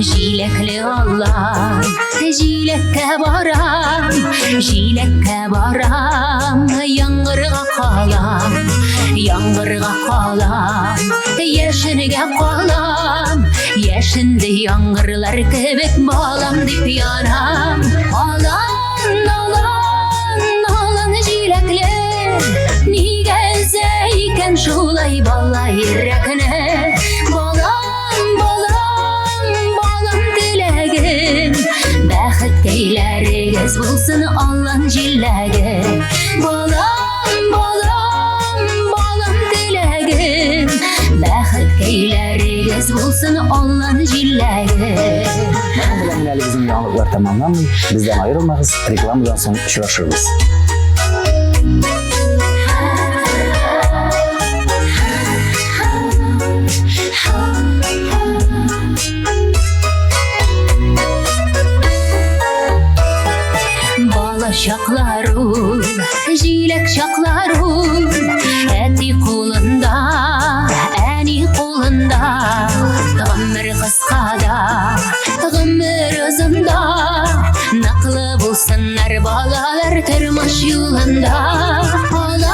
Җиләкле алан, җиләккә барам, җиләккә барам, яңгырга калам, яңгырга калам, яшенгә калам, яшенде яңгырлар кебек балам дип янам. Алан, алан, алан җиләкле, нигә өзә икән шулай бала йөрәкне? Балам, балам, балам теләгем, бәхеткәйләрегез булсын алан җиләге. Балам, балам, балам теләгем, бәхеткәйләрегез булсын алан җиләге. Моның белән генә әле безнең яңалыклар тәмамланмый. Бездән аерылмагыз, рекламадан соң очрашырбыз. Бала чаклар ул, җиләк чаклар ул, әти кулында, әни кулында, гомер кыска да, гомер озын да, ныклы булсыннар балалар тормыш юлында. Алан,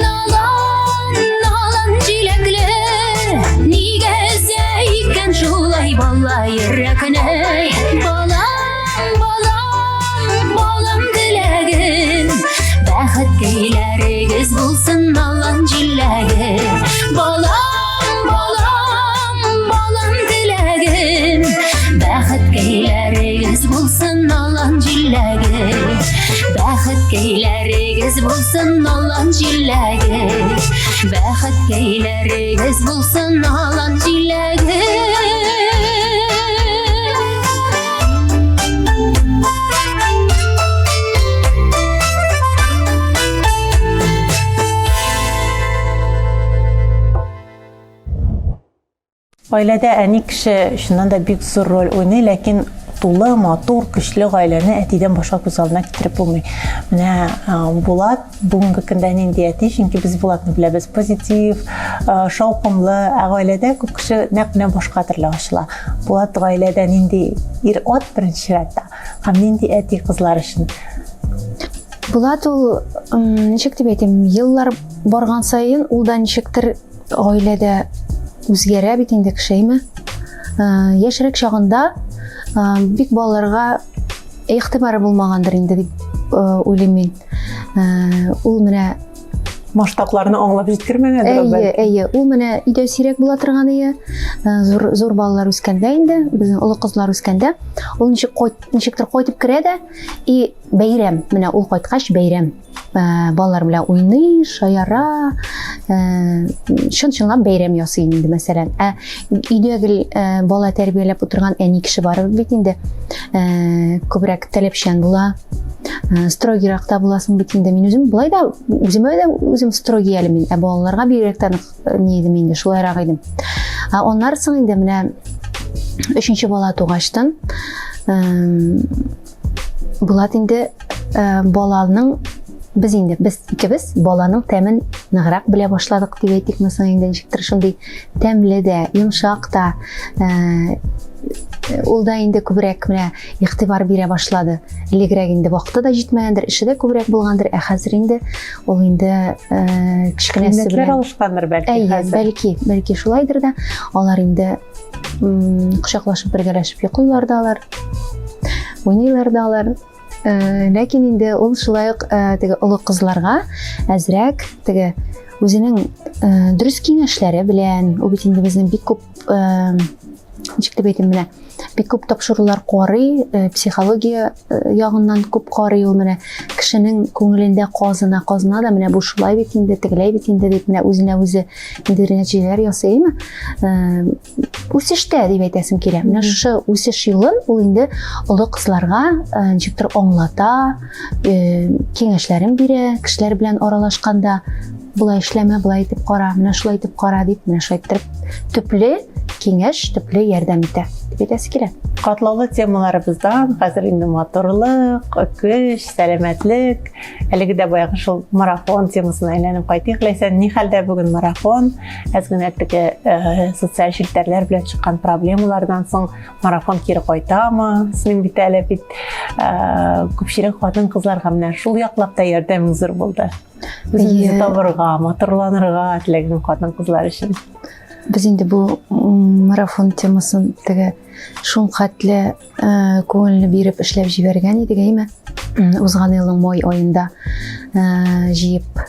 алан, алан җиләкле, нигә өзә икән шулай бала йөрәкне? Балам, балам, балам теләгем, бәхеткәйләрегез булсын алан җиләге. Балам, балам, балам теләгем, бәхеткәйләрегез булсын алан җиләге. Бәхеткәйләрегез булсын алан җиләге. Бәхеткәйләрегез булсын алан җиләге. Гаиләдә әни кеше чыннан да бик зур роль уйный, ләкин тулы, матур, көчле гаиләне әтидән башка күз алдына китереп булмый. Менә Булат бүгенге көндә нинди әти, чөнки без Булатны беләбез, позитив, шаукымлы, ә гаиләдә күп кеше нәкъ менә башка төрле ачыла. Булат гаиләдә нинди ир-ат беренче чиратта һәм нинди әти кызлар өчен? Булат ул, ничек дип әйтим, еллар барган саен ул да ничектер гаиләдә үзгәрә бит инде кеше, әйме? Э, яшьрәк чагында э, бик балаларга игътибары булмагандыр инде дип э, уйлыйм мин. Ул менә масштабларны аңлап җиткермәгәндер ул бәлки. Әйе, әйе. Ул менә өйдә сирәк була торган ие. Зур зур балалар үскәндә инде, безнең олы кызлар үскәндә, ул ничек ничектер кайтып керә дә и бәйрәм. Менә ул кайткач бәйрәм. Э, балалар белән уйный, шаяра, э, чын-чынлап бәйрәм ясый инде, мәсәлән. Ә өйдә гел э, бала тәрбияләп утырган әни кеше барыбер бит инде күбрәк таләпчән була, строгийрак та буласың бит инде. Мин үзем болай да үземә дә үзем строгий әле мин, ә балаларга бигрәк тә нык ни идем инде, шулайрак идем. Ә аннары соң инде менә өченче бала тугачтан Булат инде э, баланың без инде без икебез баланың тәмен ныграк белә башладык дип әйтикме соң инде ничектер шундый тәмле дә йомшак та э, ул да инде күбрәк менә игътибар бирә башлады элегрәк инде вакыты да җитмәгәндер эше дә күбрәк булгандыр ә хәзер инде ул инде э, кечкенәсе белән алышкандыр бәлки әйе бәлки бәлки шулайдыр да алар инде кочаклашып бергәләшеп йоклыйлар да алар уйныйлар да алар э, ләкин инде ул шулай ук э, теге олы кызларга әзрәк теге үзенең э, дөрес киңәшләре белән ул бит инде безнең бик күп ничек дип әйтим менә бик күп тапшырулар карый, э, психология э, ягыннан күп карый ул менә кешенең күңелендә казына, казына да менә бу шулай бит инде, тегеләй бит инде дип менә үзенә үзе ниндидер нәтиҗәләр ясый, әйеме? Э, үсештә дип әйтәсем килә. Менә шушы үсеш юлын ул инде олы кызларга ничектер аңлата, киңәшләрен бирә, кешеләр белән аралашканда болай эшләмә, болай итеп кара, менә шулай итеп кара дип, менә шулай иттереп төпле киңәш, төпле ярдәм итә дип әйтәсе килә. Катлаулы темаларыбыздан хәзер инде матурлык, көч, сәламәтлек, әлеге дә баягы шул марафон темасына әйләнеп кайтыйк. Ләйсән, ни хәлдә бүген марафон? Әз генә теге э, социаль челтәрләр белән чыккан проблемалардан соң марафон кире кайтамы? Синең бит әле бит э, күпчелек хатын-кызларга менә шул яклап та ярдәмең зур булды. Үзеңне табырга, матурланырга теләгән хатын-кызлар өчен. Без инде бу марафон темасын теге шул хәтле э, күңелне биреп эшләп җибәргән идек, әйме? Узган елның май аенда э, җыеп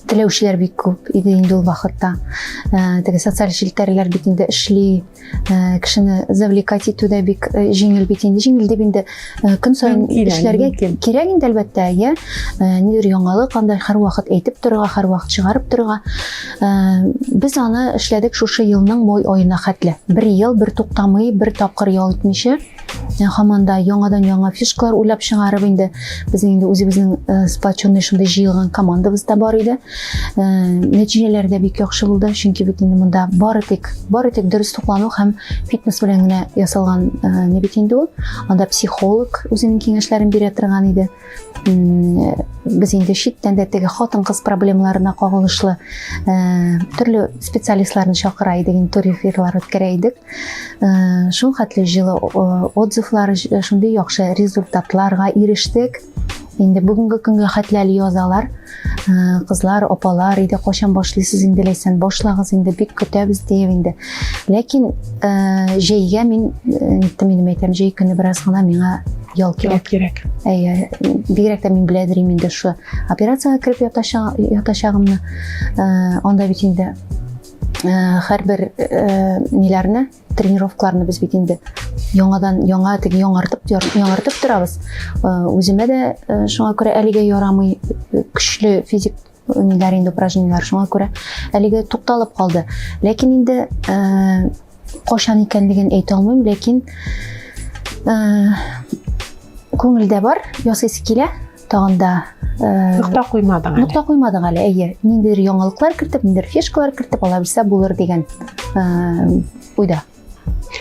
теләүчеләр бик күп иде инде ул вакытта. Э, теге социаль челтәрләр бит инде эшли, Э, кешене завлекать итү дә бик э, җиңел бит инде җиңел дип инде э, көн саен эшләргә кирәк инде әлбәттә иә нидер яңалык анда һәрвакыт әйтеп торырга һәрвакыт чыгарып торырга без аны эшләдек шушы елның май аена хәтле бер ел бер туктамый бер тапкыр ял итмичә һаман да яңадан яңа фишкалар уйлап чыгарып инде безнең инде үзебезнең э, сплоченный шундый җыелган командабыз да бар иде э, нәтиҗәләр дә бик яхшы булды чөнки бит инде монда бары тик бары тик дөрес туклану һәм фитнес белән генә ясалган э, не бит инде ул анда психолог үзенең киңәшләрен бирә торган иде без инде читтән дә теге хатын-кыз проблемаларына кагылышлы төрле специалистларны чакыра идек инде тур-эфирлар үткәрә идек Э, шул хәтле җылы э, отзывлар, э, шундый яхшы результатларга ирештек. Инде бүгенге көнгә хәтле әле язалар. Кызлар, апалар, иде кайчан башлыйсыз инде, Ләйсән, башлагыз инде, бик көтәбез диеп инде. Ләкин җәйгә мин, ниттем инде әйтәм, җәй көне бераз гына миңа ял кирәк. Кирәк. Әйе, бигрәк тә мин беләдер инде шу операциягә кереп ятачагымны. Анда бит инде Э, һәрбер э, ниләрне тренировкаларны без бит инде яңадан яңа теге яңартып яңартып торабыз э, үземә дә шуңа күрә әлегә ярамый көчле физик ниләр инде упражнениеләр шуңа күрә әлегә тукталып калды ләкин инде кайчан икәнлеген әйтә алмыйм ләкин күңелдә бар ясыйсы килә Тагын да э, нокта куймадың әле. Нокта куймадың әле, әйе. Ниндидер яңалыклар кертеп, ниндидер фишкалар кертеп ала белсә булыр дигән э, уйда.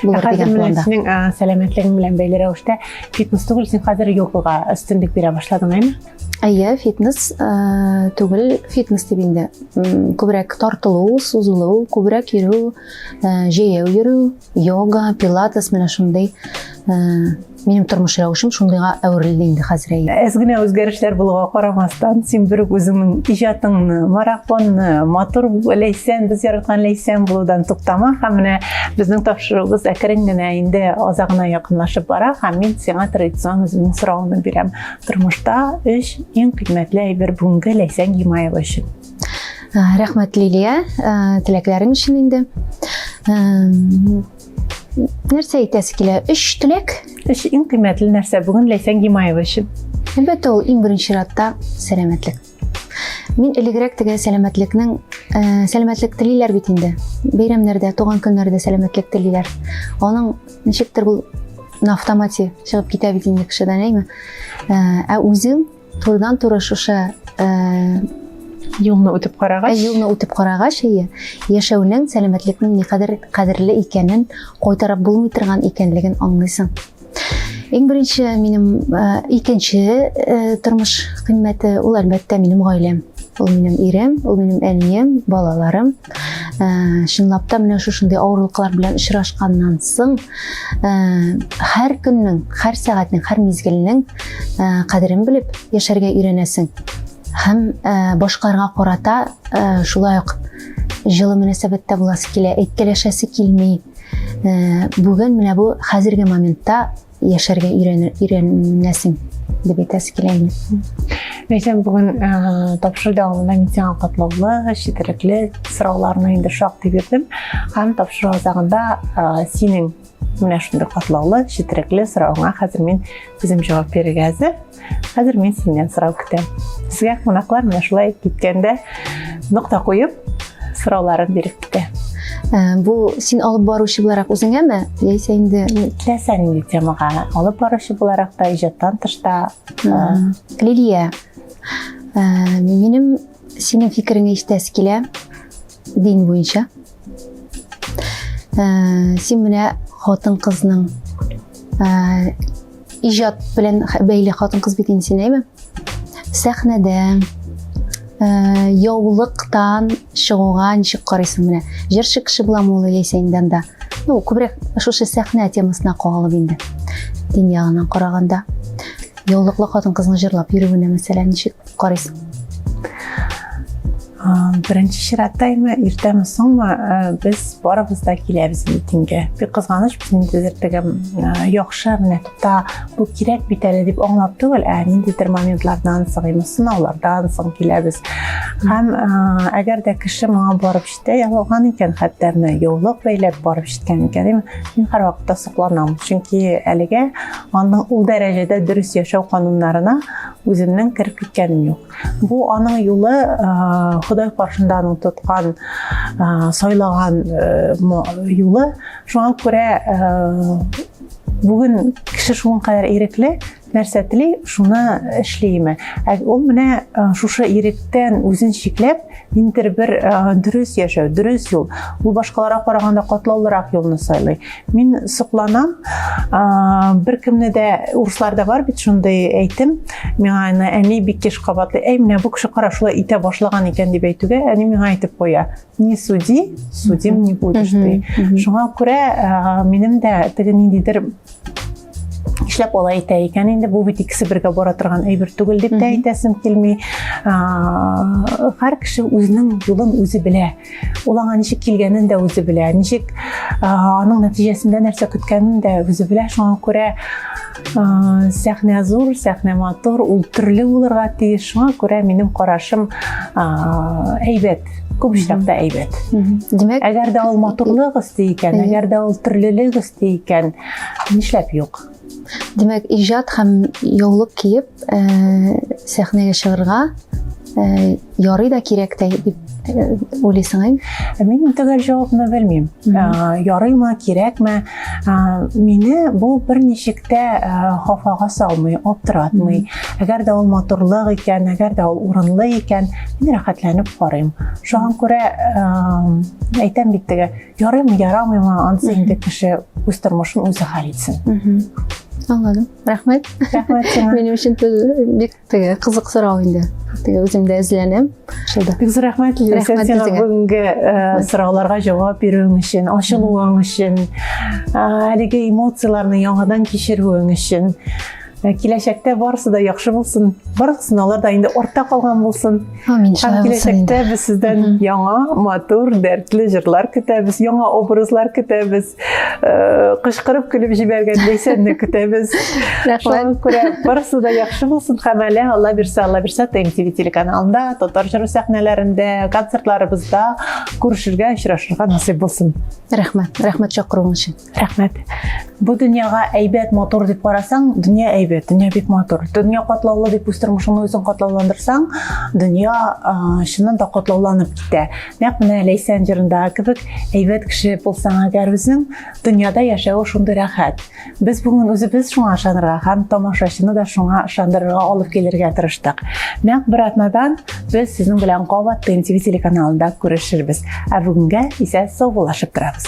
Булыр дигән планда. Синең э, сәламәтлегең белән бәйле рәвештә фитнес түгел, син хәзер йогага өстенлек бирә башладың, әйеме? Әйе, фитнес түгел, фитнес дип инде. Күбрәк тартылу, сузылу, күбрәк йөрү, җәяү йөрү, йога, пилатес менә шундый Минем тормыш рәвешем шундыйга әверелде инде хәзер. Әз генә үзгәрешләр булуга карамастан, син бер үк үзеңнең иҗатыңны, марафонны, матур Ләйсән, без яраткан Ләйсән булудан туктама һәм менә безнең тапшыруыбыз әкрен генә инде азагына якынлашып бара һәм мин сиңа традицион үземнең соравымны бирәм. Тормышта өч иң кыйммәтле әйбер бүгенге Ләйсән Гимаева өчен. Рәхмәт, Лилия, теләкләрең өчен инде. Нәрсә әйтәсе килә? Өч теләк. Өч иң кыйммәтле нәрсә бүген Ләйсән Гимаева өчен. Әлбәттә, ул иң беренче чиратта сәламәтлек. Мин элегрәк теге сәламәтлекнең э, сәламәтлек телиләр бит инде. Бәйрәмнәрдә, туган көннәрдә сәламәтлек телиләр. Аның ничектер бу на автомате чыгып китә бит инде кешедән, әйме? Э, ә үзең турыдан-туры шушы э, юлны үтеп карагач, юлны үтеп карагач, әйе, яшәүнең, сәламәтлекнең никадәр кадерле икәнен, кайтарып булмый торган икәнлеген аңлыйсың. Иң беренче минем э, икенче э, тормыш кыйммәте ул әлбәттә минем гаиләм. Ул минем ирем, ул минем әнием, балаларым. Э, чынлап та менә шушындый авырлыклар белән очрашканнан соң, һәр көннең, һәр сәгатьнең, һәр мизгелнең кадерен белеп яшәргә өйрәнәсең. Һәм башкаларга карата шулай ук җылы мөнәсәбәттә буласы килә, әйткәләшәсе килми. Бүген менә бу хәзерге моментта яшәргә өйрәнәсең дип әйтәсе килә инде. Ләйсән, бүген э, тапшыру дәвамында мин сиңа катлаулы, четерекле сорауларны инде шактый бирдем. Һәм тапшыру азагында э, синең менә шундый катлаулы, четерекле соравыңа хәзер мин үзем җавап бирергә әзер. Хәзер мин синнән сорау көтәм. Сезгә кунаклар менә шулай киткәндә нокта куеп, сорауларын биреп китә. Э, бу син алып баручы буларак үзеңәме, яисә инде теләсә нинди темага алып баручы буларак та, иҗаттан тыш та. Э, Лилия, э, минем синең фикереңне ишетәсе килә дин буенча. Син менә хатын-кызның иҗат белән бәйле хатын-кыз бит инде син, әйме? Сәхнәдә э, яулыктан чыгуга ничек карыйсың менә? Җырчы кеше буламы ул яисә инде анда? Ну, күбрәк шушы сәхнә темасына кагылып инде. Дин ягыннан караганда. Яулыклы хатын-кызның җырлап йөрүенә мәсәлән ничек карыйсың? Беренче чиратта инде иртәме соңмы без барыбыз да киләбез инде дингә. Бик кызганыч, без ниндидер теге яхшы менә тукта бу кирәк бит әле дип аңлап түгел, ә ниндидер моментлардан соң, именно сынаулардан соң киләбез. Һәм әгәр дә кеше моңа барып җитә алган икән, хәтта менә яулык бәйләп барып җиткән икән, мин һәрвакытта сокланам. Чөнки әлегә аның ул дәрәҗәдә дөрес яшәү кануннарына үземнең кереп киткәнем юк. Бу аның юлы Ходай каршында аның тоткан, сайлаган юлы. Шуңа күрә бүген кеше шуның кадәр ирекле, нәрсә тели, шуны эшлиме. Ә ул менә шушы иректән үзен чикләп, ниндидер бер дөрес яшәү, дөрес юл. Ул башкаларга караганда катлаулырак юлны сайлый. Мин сокланам. Беркемне дә урысларда бар бит шундый әйтем. Миңа аны әни бик еш кабатлый. Әй, менә бу кеше кара шулай итә башлаган икән дип әйтүгә, әни миңа әйтеп куя. Не суди, судим не будешь ди. Шуңа күрә минем дә теге ниндидер нишләп алай итә икән инде бу бит икесе бергә бара торган әйбер түгел дип тә әйтәсем килми. Һәр кеше үзенең юлын үзе белә. Ул аңа ничек килгәнен дә үзе белә, ничек аның нәтиҗәсендә нәрсә көткәнен дә үзе белә. Шуңа күрә сәхнә зур, сәхнә матур, ул төрле булырга тиеш. Шуңа күрә минем карашым әйбәт, күп очракта әйбәт. Димәк, әгәр дә ул матурлык өсти икән, әгәр дә ул төрлелек өсти икән, нишләп юк? Димәк, иҗат һәм яулык киеп, сәхнәгә чыгарга ярый да кирәк тә дип уйлыйсың, әйме? Мин төгәл җавапны белмим. Ярыймы, кирәкме? Мине бу берничек тә хафага салмый, аптыратмый. Әгәр дә ул матурлык икән, әгәр дә ул урынлы икән, мин рәхәтләнеп карыйм. Шуңа күрә әйтәм бит теге, ярыймы, ярамыймы, анысы инде кеше үз тормышын үзе хәл итсен. Аңладым. Рәхмәт. Рәхмәт сиңа. Минем өчен бик теге кызык сорау инде. Теге үзем дә эзләнәм. Шулда. Бик зур рәхмәт, Лилия, сиңа бүгенге э, сорауларга җавап бирүең өчен, ачылуың өчен, э, әлеге эмоцияләрне яңадан кичерүең өчен. Э, киләчәктә барысы да яхшы булсын. Барлык сынаулар да инде артта калган булсын. Амин. Һәм киләчәктә без сездән яңа, матур, дәртле җырлар көтәбез, яңа образлар көтәбез. Э, кычкырып көлеп җибәргән Ләйсәнне көтәбез. Шуңа күрә барысы да яхшы булсын һәм әле Алла бирсә, Алла бирсә ТМТВ телеканалында, татар җыры сәхнәләрендә, концертларыбызда күрешергә, очрашырга насыйп булсын. Рәхмәт, рәхмәт чакыруың өчен. Рәхмәт. Бу дөньяга әйбәт, матур дип карасаң, дөнья әйбәт, дөнья бик матур. Дөнья катлаулы дип үз тормышыңны үзең катлауландырсаң, дөнья чыннан да катлауланып китә. Нәкъ менә Ләйсән җырындагы кебек, әйбәт кеше булсаң әгәр үзең, дөньяда яшәве шундый рәхәт. Без бүген үзебез шуңа ышанырга һәм тамашачыны да шуңа ышандырырга алып килергә тырыштык. Нәкъ бер атнадан без сезнең белән кабат ТНТВ телеканалында күрешербез. Ә бүгенгә исә саубуллашып торабыз.